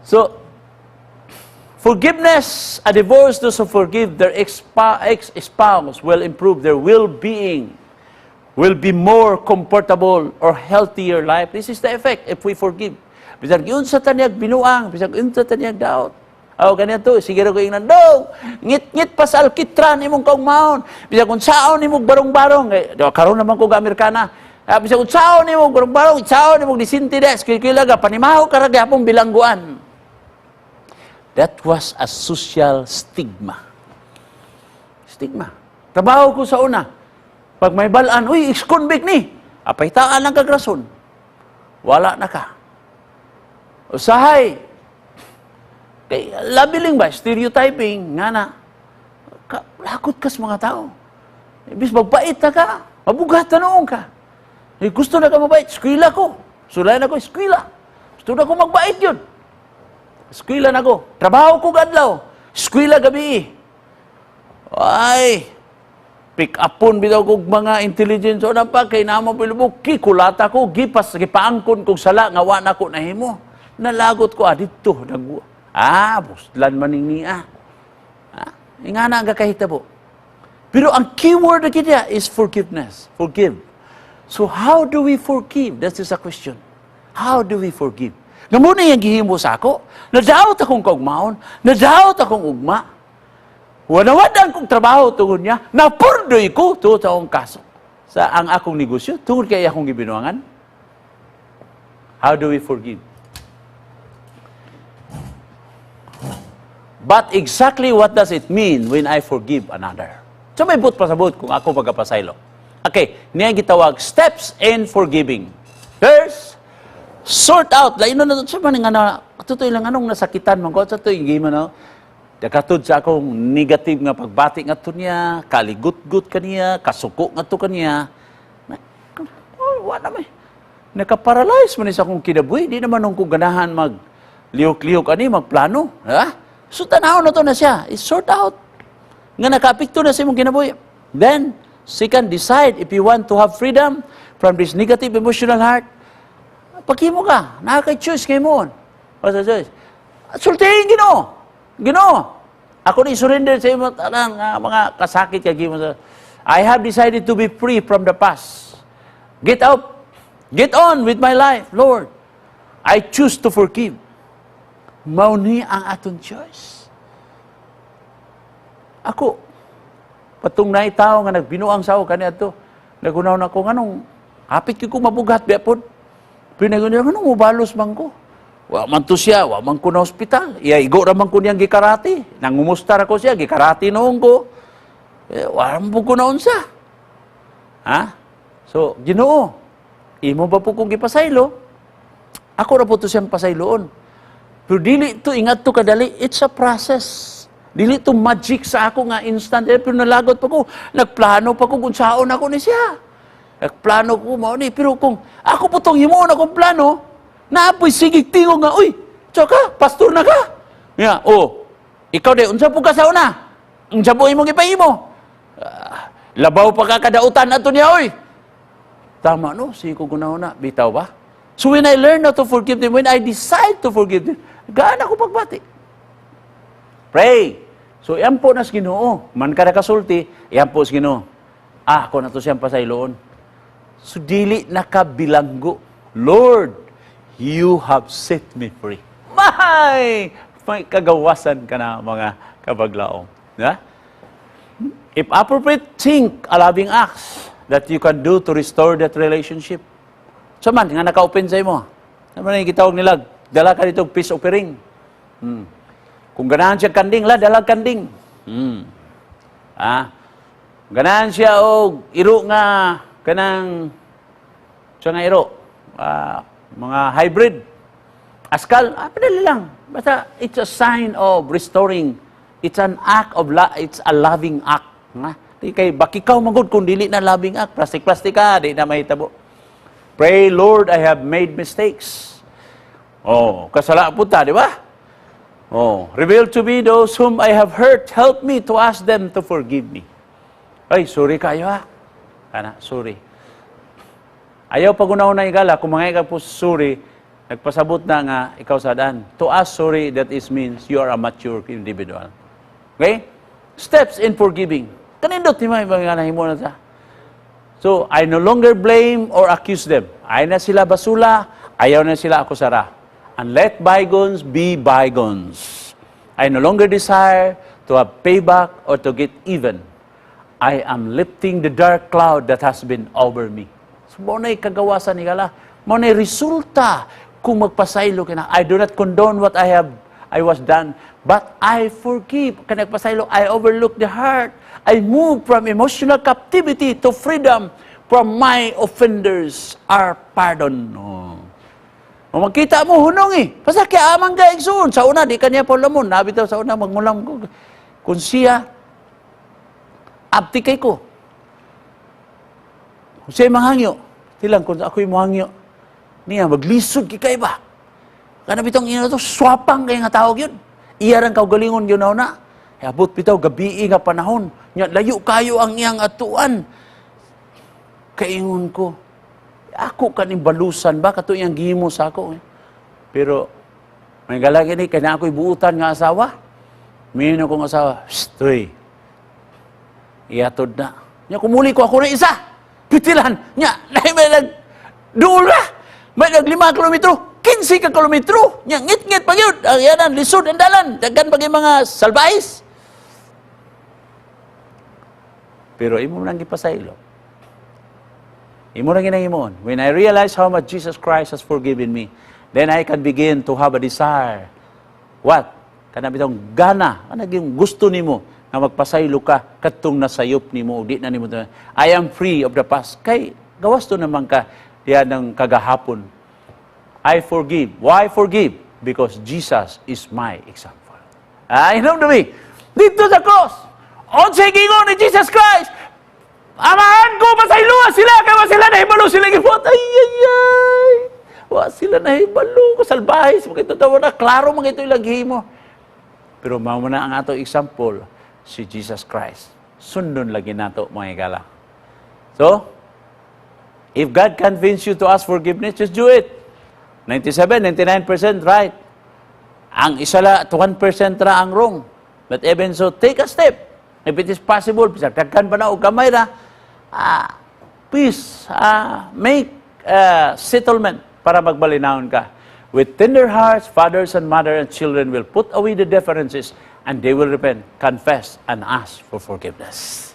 S1: So, forgiveness, a divorce, those who forgive their ex-spouse will improve their well-being, will be more comfortable or healthier life. This is the effect if we forgive. Bisag unsa ta niyag binuang, bisag unsa ta niyag daot. Aw kaniya to, sige ra ko ingnan, "Dong, ngit-ngit pa sa alkitran imong kaugmaon. Bisag unsaon imong barong-barong, eh, karon naman ko ga Amerikana. Ah, bisag unsaon imong barong-barong, unsaon imong disinti des, kila ga panimaho ka ra gyapon bilangguan." That was a social stigma. Stigma. Trabaho ko sa una. Pag may balaan, "Uy, ex-convict ni." Apay taan lang kag rason. Wala na ka. Usahay. Kay labeling ba, stereotyping, nga na, ka, lakot ka sa mga tao. Ibis magbait na ka, mabugat na noon ka. Eh, gusto na ka mabait, eskwela ko. Sulay na ko, eskwela. Gusto na ko magbait yun. Eskwela na ko. Trabaho ko gadlaw. Eskwela gabi. Ay, pick upon bitaw kog mga intelligence o na pa kay namo pilubok kikulata ko gipas gipaangkon kog sala nga wa na ko nahimo, nalagot ko adito nag buslan man ning niya. Ah, ingana ang kakahitabo, pero ang keyword na kita is forgiveness. Forgive. So how do we forgive? That is a question. How do we forgive nga mo na iyang gihimo sa ako? Nadaot akong kaugmaon, nadaot akong ugma. Wala-wala kong trabaho tungod niya. Napurdoy ko tungod sa akong kaso. Sa ang akong negosyo, tungod kay akong gibinuangan. How do we forgive? But exactly what does it mean when I forgive another? So may buot pasabot kung ako pagkapasaylo. Okay, niya gitawag steps in forgiving. First, sort out. Lain na sa man nga na, totoo lang anong nasakitan man ko sa to yung game no. Dakatod sa akong negative nga pagbati nga to niya, kaligutgut kaniya, kasuko nga to kaniya. Oh, wala may. Nakaparalyze man ni sa akong kinabuhi. Di naman nung ko ganahan mag lihok-lihok ani, magplano. Ha? So tanaw na to na siya. I-sort out. Nga nakaapekto na sa imong kinabuhi. Then, second, decide if you want to have freedom from this negative emotional hurt. Paghimo ka, nakaka-choice kay mo. What's the choice? Sultihin Ginoo. Ginoo. Ako ni surrender sa imo tanang mga kasakit kay gimo sa I have decided to be free from the past. Get up. Get on with my life, Lord. I choose to forgive. Mao ni ang atong choice. Ako, patong naay tao nga nagbinuang sa ako kaniadto. Nagunaw na ko nganong hapit ko mabugat biya pod. Pinagun niya, "Nganong mubalos man ko?" Wa man to siya, wa man ko na hospital. Iya, igo ra man ko niyang gikarate. Nangumusta ra ko siya, gikarate noon ko. Eh, wa man po ko naunsa. Ha? So, Ginoo, imo ba po kong gipasaylo? Ako ra po to siyang pasayloon. Pero dili to ingat to kadali, it's a process. Dili to magic sa ako nga instant. Eh, pero nalagot pa ko, nagplano pa ko kung saon ako ni siya. Nagplano ko mao ni, pero kung ako po tong himuon akong plano, naapoy sige tingog nga, "Uy, tsaka, pastor na ka." Nga, "Oh, ikaw de, unsa po ka sa una? Unsa po imong ipahimo? Ah, labaw pa ka kadautan ato niya, oy." Tama no, sige ko na, bitaw ba? So when I learn how to forgive them, when I decide to forgive them, gaan ako pagbati. Pray. So, yan po nas Ginoo. Man ka nakasulti, yan po sa Ginoo. Ah, ako na to siyang pasayloon. So, dili nakabilanggo. Lord, you have set me free. May! May kagawasan ka na, mga kabaglaong. Yeah? If appropriate, think a loving acts that you can do to restore that relationship. So man, nga naka-open sa imo. Naman yung gitawag nila, dala ka dito peace offering. Kung ganahan siya kanding, la, dala kanding. Ah, ganahan siya og iro nga kanang siya nga iro, ah, mga hybrid. Askal, ah, padali lang. Basta it's a sign of restoring. It's an act of it's a loving act. Ha? Di kay bakikaw magud kung dili na loving act. Plastic-plastic ka, di na mahitabo. Pray, "Lord, I have made mistakes." Oh, kasala po ta, di ba? Oh, "Reveal to me those whom I have hurt. Help me to ask them to forgive me." "Ay, sorry kayo ha. Kana, sorry." Ayaw pag una igala, kung mga ikaw po sorry, nagpasabot na nga ikaw sa daan. To ask sorry, that is means you are a mature individual. Okay? Steps in forgiving. Kanindot ni mga mga nahimo na sa. So, I no longer blame or accuse them. Ayaw na sila basula, ayaw na sila akusara. And let bygones be bygones. I no longer desire to have payback or to get even. I am lifting the dark cloud that has been over me. So, mao na'y kagawasan ni Gala. Mao na'y resulta kung magpasaylo ka na. I do not condone what I was done, but I forgive. Kaya nagpasaylo, I overlook the hurt. I move from emotional captivity to freedom from my offenders are pardoned. Oh. O magkita mo, hunong eh. Basta kaya amang ka igsuon. Sa una, di kanya paulamon. Nabi sa una, magmulam ko. Kung siya, abti kay ko. Kung siya manghangyo, tilang kung ako'y mohangyo, niya, maglisod kay kay ba? Kana bitong ina to, swapang kay nga tawag yun. Iya rang kaugalingon yun na. Abot bitaw, gabi nga panahon. Nya, layo kayo ang iyang atuan. Kaingon ko, ako kaning balusan ba, kato iyang gihimo sa ako. Eh. Pero, may galagi ni, kaya ako'y buutan nga asawa. Miino kong asawa, "Shh, tuy, iatod na." Nya, kumuli ko ako na isa. Pitilan, nya, may nag, duol na. May nag 5 kilometro, 15 ka kilometro. Nya, ngit-ngit pa yun. Ang yanan, lisod ang dalan. Daghan pa mga salbahis. Pero imo nang gipasaylo. Imo nang ginahimon. When I realize how much Jesus Christ has forgiven me, then I can begin to have a desire. What? Kana bitong gana, kana yung gusto nimo nga magpasaylo ka kadtong nasayop nimo ug di na nimo. I am free of the past. Kay gawas to naman ka diyan ng kagahapon. I forgive. Why forgive? Because Jesus is my example. Ah, inom me. Dito sa cross. Unsay gingon ni Jesus Christ? "Amahan ko, pasayloa sila, kay wa sila nahibalo sila gibuhat." Ay, ay, ay. Wa sila nahibalo. Kasalbahe, mga ito na, klaro mga ito ilang gihimo. Pero mao na ang ato example, si Jesus Christ. Sundon lagi nato, mga igala. So, if God convince you to ask forgiveness, just do it. 97, 99% right. Ang isa la, 1% ra ang wrong. But even so, take a step. If it is possible, bisag daghan pa na o gamay ra, ah, please, ah, make a settlement para magbalinawon ka. With tender hearts, fathers and mother and children will put away the differences and they will repent, confess, and ask for forgiveness.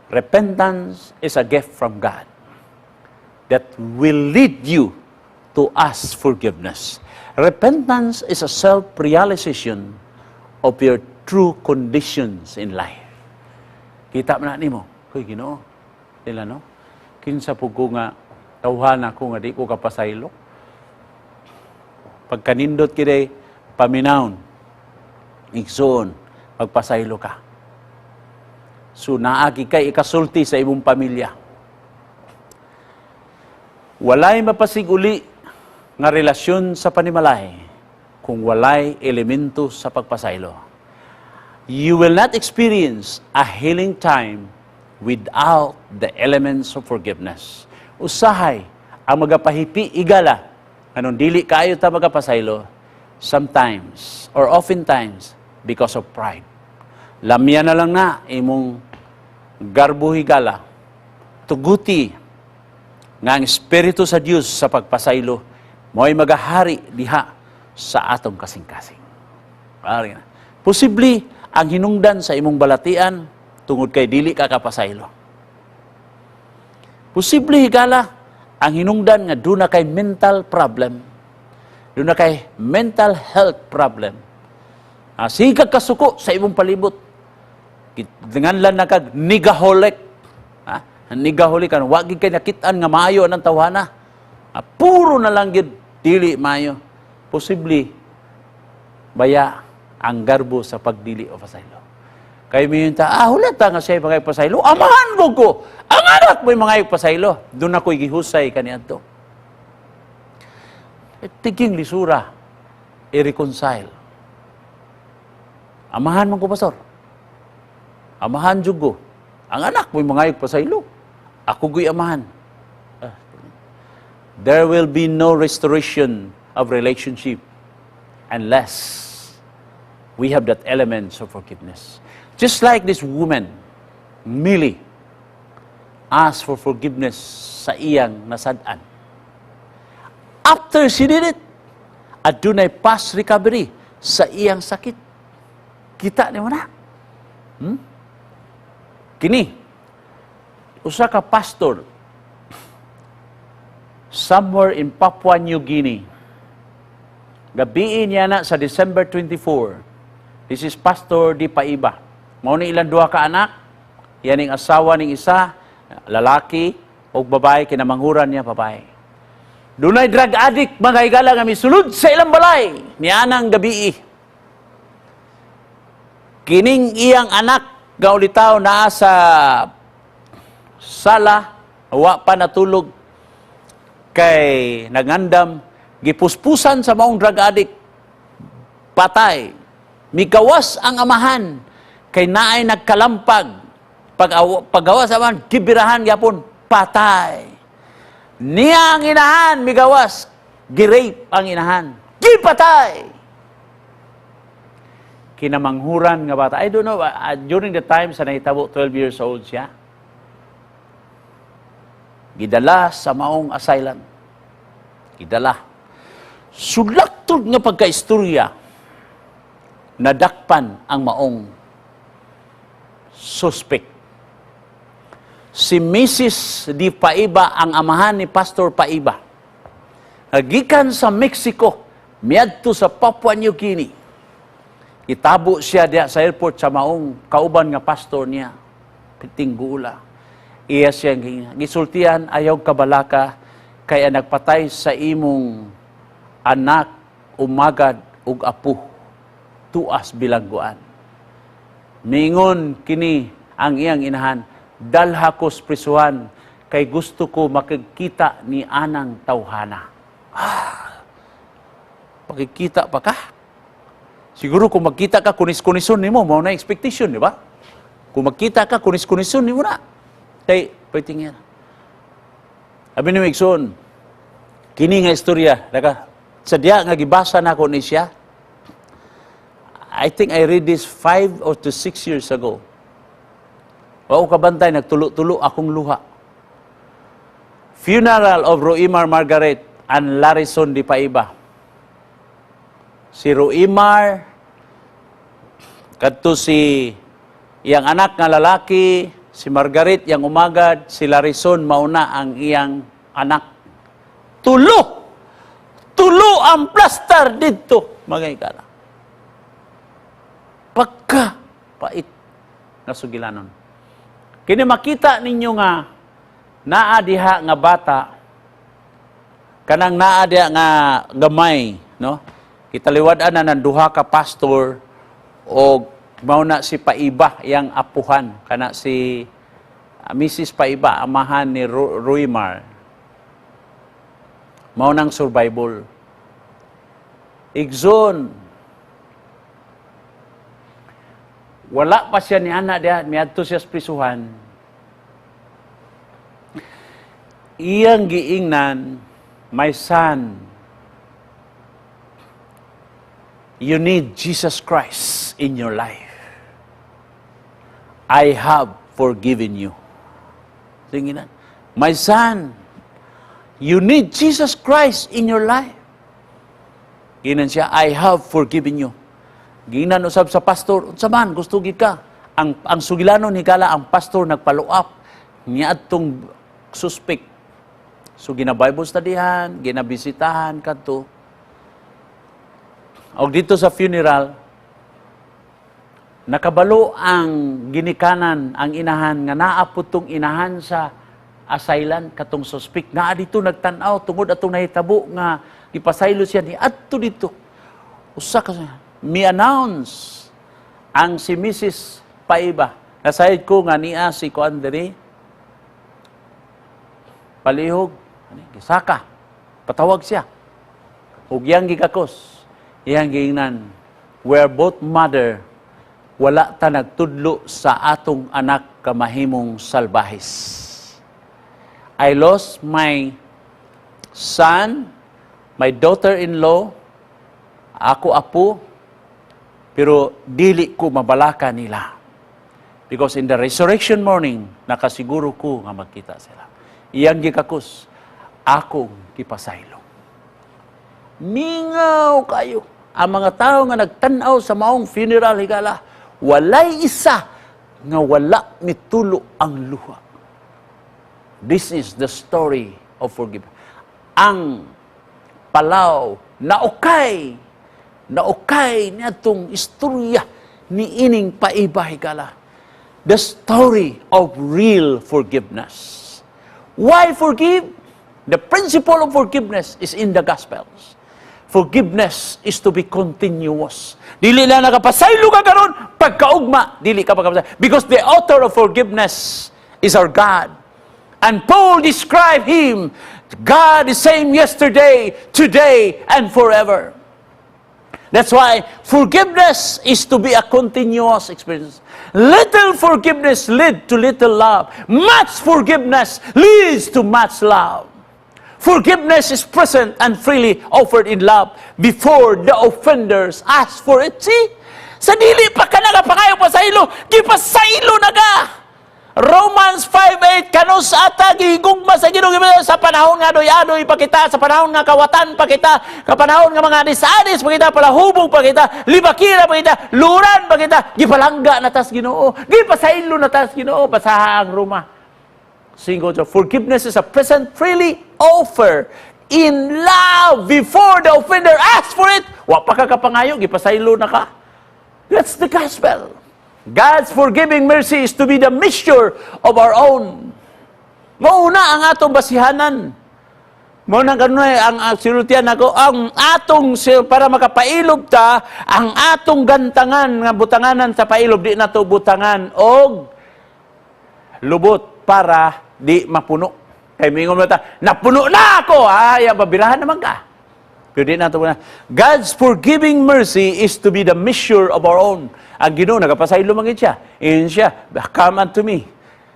S1: Repentance is a gift from God that will lead you to ask forgiveness. Repentance is a self-realization of your true conditions in life. Kita man na nimo, "Kuy Ginoo, nila no? Kinsa pud ko nga tawhan ako nga di ko kapasaylo?" Pagkanindot kini, paminawon. Igsoon, magpasaylo ka. So naagi kay ikasulti sa imong pamilya. Walay mapasiguli nga relasyon sa panimalay kung walay elemento sa pagpasaylo. You will not experience a healing time without the elements of forgiveness. Usahay ang magapahipi, higala, anong dili kaayo ta magapasaylo, sometimes or oftentimes because of pride. Lamya na lang na imong garbo, higala. Tuguti nga ang Espiritu sa Dios sa pagpasaylo mo'y magahari diha sa atong kasing-kasing. Ari na. Posible ang hinungdan sa imong balatian tungod kay dili ka kapasaylo. Posible, higala, ang hinungdan nga duna kay mental problem. Duna kay mental health problem. Sige kag kasuko sa imong palibot. Nganlan na kag nigaholic. Ha? Nigaholic kan wa gid kay nakit-an nga maayo ang tawhana. Puro na lang gid dili maayo. Posible baya ang garbo sa pagdili o pasaylo. Kay miingon ta, "Ah, hulat ta nga siya mga pasaylo. Amahan ko ko. Ang anak mo'y mga pasaylo." Doon ako'y gihusay kaniadto. Eh, tiging lisura, i-reconcile. "Amahan man ko, pastor. Amahan jud ko. Ang anak mo'y mga pasaylo. Ako go'y amahan." There will be no restoration of relationship unless we have that element of forgiveness. Just like this woman, Millie, asked for forgiveness sa iyang nasad-an. After she did it, adunay fast recovery sa iyang sakit. Kita ni mo na. Kini, usa ka pastor somewhere in Papua New Guinea. Gabii niya na sa December 24. This is Pastor Di Paiba. Mao ni ilang duha ka anak, yaning asawa ning isa, lalaki o babae, kinamanghuran niya babae. Dunay drug addict, mga higala, nga misulod sa ilang balay nianang gabii. Kining iyang anak nga ulitaw naa sa sala, wa pa natulog kay nagandam, gipuspusan sa maong drug addict, patay. Mikawas ang amahan kay naay nagkalampag. Pag paggawas amahan, gibirahan gyapon, patay. Niya ang inahan migawas, gi-rape ang inahan, gipatay. Kinamanghuran nga bata. I don't know, during the time sa nahitabo, 12 years old siya. Gidala sa maong asylum. Gidala. Sulaktod nga pagkaistorya, nadakpan ang maong suspect. Si Mrs. Di Paiba, ang amahan ni Pastor Paiba. Gikan sa Mexico, miadto sa Papua New Guinea. Itabo siya diya sa airport sa maong kauban nga pastor niya. Pitinggula. Iya siya gisultian, "Ayaw kabalaka kay ang nagpatay sa imong anak, umagad ug apo, tuas bilangguan." Mingon kini ang iyang inahan, "Dalha ko sa prisuhan kay gusto ko makikita ni anang tawhana." Ah, pakikita pa ka? Siguro kung magkita ka, kunis-kunison nimo, mao na expectation, di ba? Kung magkita ka, kunis-kunison nimo na. Kay, pwede nga. Abi ni igsoon, kini nga istorya, naka, sa diya nga gibasa nako ni siya, I think I read this 5 or to 6 years ago. Wa ko kabantay, nagtulo-tulo akong luha. Funeral of Roimar Margaret and Larison Di Paiba. Si Roimar, kadto si iyang anak nga lalaki, si Margaret yang umagad, si Larison mauna ang iyang anak. Tulo! Tulo ang plaster didto, mga higala. Pagka pait nga sugilanon. Kini makita ninyo nga naa diha nga bata, kanang naa diha nga gamay, no? Kitaliwad-an na ng duha ka pastor o mao na si Paiba yang apuhan, kana si Mrs. Paiba, amahan ni Ruymar. Mao nang survival. Igsoon, wala pa siya ni anak diha, miadto siya sa prisuhan. Iyang giingnan, "My son, you need Jesus Christ in your life. I have forgiven you." Sige na. "My son, you need Jesus Christ in your life." Giingnan siya, "I have forgiven you." Giingnan usab sa pastor, "Unsa man, gusto gid ka?" Ang sugilanon, higala, ang pastor nagfollow up niadtong suspect. So gina Bible studyhan, ginabisitahan kadto. Og dito sa funeral, nakabalo ang ginikanan, ang inahan, nga naa pud tong inahan sa asylum, katong suspect. Naa dito nagtan-aw tungod atong nahitabo nga gipasaylo siya ni adto dito. Usa ka mi announce ang si Mrs. Paiba. Nasayod ko nga niya si kuan diri. Palihog, ani, gisaka. Patawag siya. Ug iyang gikakos, iyang giingnan, "We're both mother, wala ta nagtudlo sa atong anak kamahimong salbahis. I lost my son, my daughter-in-law, ako apo, pero dili ko mabalaka nila. Because in the resurrection morning, nakasiguro ko nga magkita sila." Iyang gikakos, "Akong gipasaylo." Mingaw kayo. Ang mga tao nga nagtanaw sa maong funeral, higala, walay isa nga wala mitulo ang luha. This is the story of forgiveness. Ang Palaw, naukay, naukay niadtong istorya ni ining Paiba, higala. The story of real forgiveness. Why forgive? The principle of forgiveness is in the Gospels. Forgiveness is to be continuous. Dili lang nakapasaylo ka karon, pagkaugma, dili ka pagkapasaylo. Because the author of forgiveness is our God. And Paul described him, God the same yesterday, today, and forever. That's why forgiveness is to be a continuous experience. Little forgiveness leads to little love. Much forgiveness leads to much love. Forgiveness is present and freely offered in love before the offenders ask for it. See? Sa dili pa ka nagapangayo pasaylo, gipasaylo na ka. Romans 5:8, kanus ata gigugma sa Ginoo sa panahon nga adoy-adoy pa kita, sa panahon nga kawatan pa kita, sa panahon nga mga adis-adis pa kita, palahubog pa kita, libakira pa kita, luran pa kita, gipalangga na tas Ginoo, gipasaylo na tas Ginoo. Basaha ang Roma. Single, forgiveness is a present freely offer in love before the offender asks for it. Wa pa ka kapangayo, gipasaylo na ka. That's the gospel. God's forgiving mercy is to be the measure of our own. Mauna ang atong basihanan. Mao na kanunay ang sinultian nako ang atong para makapailob ta, ang atong gantangan nga butanganan sa pailob, di nato butangan og lubot para di mapuno. Kay mingon mo ta, "Napuno na ako." Ay, babirahan naman ka. Pero di nato na. God's forgiving mercy is to be the measure of our own. Ang Ginoo nagapasaylo man gid siya. Ingon siya, "Come unto me.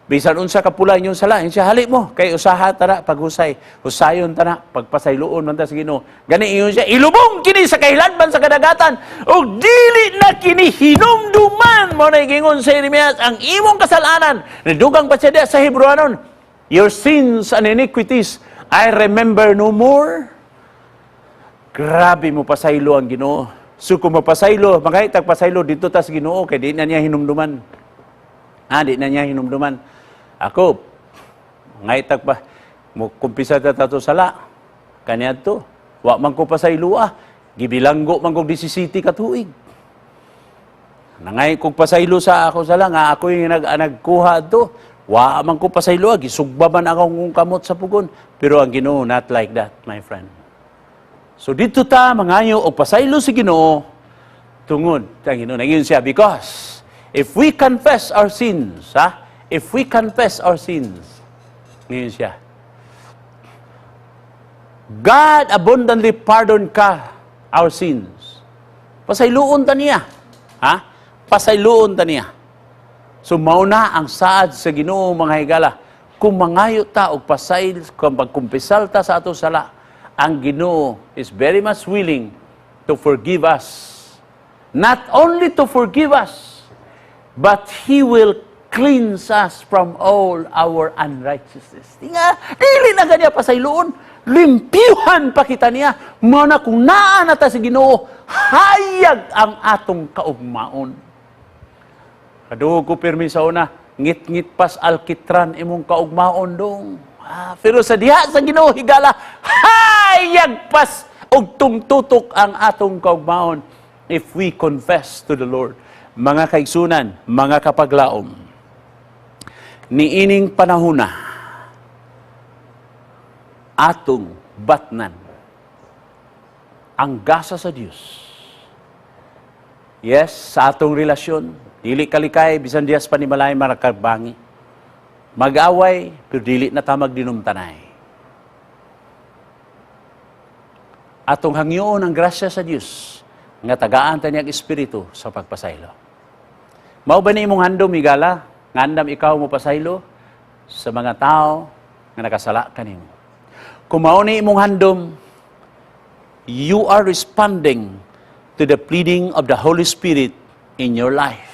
S1: Bisan unsa ka pula inyong sala," ingon siya, "hali mo kay usaha tara paghusay. Husayon tana pagpasayloon man ta sa Ginoo." Gani ingon siya, "Ilubong kini sa kahilanban sa kadagatan ug dili na kini hinumduman." Mao na giingon sa Jeremias, ang imong kasalanan. Nidugang pa siya diya sa Hebrewanon, "Your sins and iniquities I remember no more." Grabe mo pasaylo ang Ginoo. So kung mapasaylo, makahitag pasaylo dito ta sa Ginoo kay di na niya hinumduman. Ah, di na niya hinumduman. Ako, ngaytag pa, mo kumpisa ta tato sala, kaniadto. Wa man ko pasayloa. Gibilanggo man kog 17 ka tuig. Nangay kog pasaylo sa ako sala nga ako yung nagkuha to. Wa man ko pasaylo, gisugba man ako kong kamot sa pugon. Pero ang Ginoo, not like that, my friend. So dito ta mangayo og pasaylo sa Ginoo tungod ang Ginoo. Nagyun siya, because if we confess our sins, ha? If we confess our sins, ngayon siya, God abundantly pardon ka our sins. Pasayloon ta niya. Ha? Pasayloon ta niya. So mauna ang saad sa Ginoo, mga higala. Kung mangayo ta og pasaylo, kung pagkumpisal ta sa ato sala, ang Ginoo is very much willing to forgive us. Not only to forgive us, but He will cleanse us from all our unrighteousness. Di nga, dili na ganya pasayloon. Limpyuhan pa kita niya. Mao na kung naa na ta sa Ginoo, hayag ang atong kaugmaon. Kadugog ko pirmi sa una, ngit-ngit pas alkitran imong kaugmaon dong. Ah, pero sa diha sa Ginoo, higala, hayag pas og tungtutok ang atong kaugmaon if we confess to the Lord. Mga kaigsunan, mga kapaglaom, niining panahona, atong batnan ang gasa sa Dios. Yes, sa atong relasyon, dili kalikay, bisan diyas panimalay marakabangi. Mag-away, pero dili na ta magdinumtanay. Atong hangyoon ang grasya sa Dios nga tagaan ta niyang espiritu sa pagpasaylo. Mao ba ni imong handom, higala, nga andam ikaw mo pasaylo sa mga tao nga nakasala kanimo? Kung mao ni imong handom, you are responding to the pleading of the Holy Spirit in your life.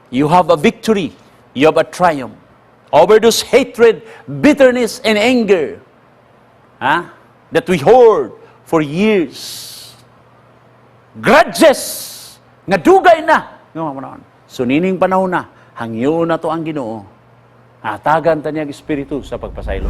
S1: You have a victory. You have a triumph over those hatred, bitterness, and anger, ha, that we hoard for years. Grudges nga dugay na. Nga mga panahon. So nining panahon na, hangyo na to ang Ginoo. Hatagan ta niya ang espiritu sa pagpasaylo.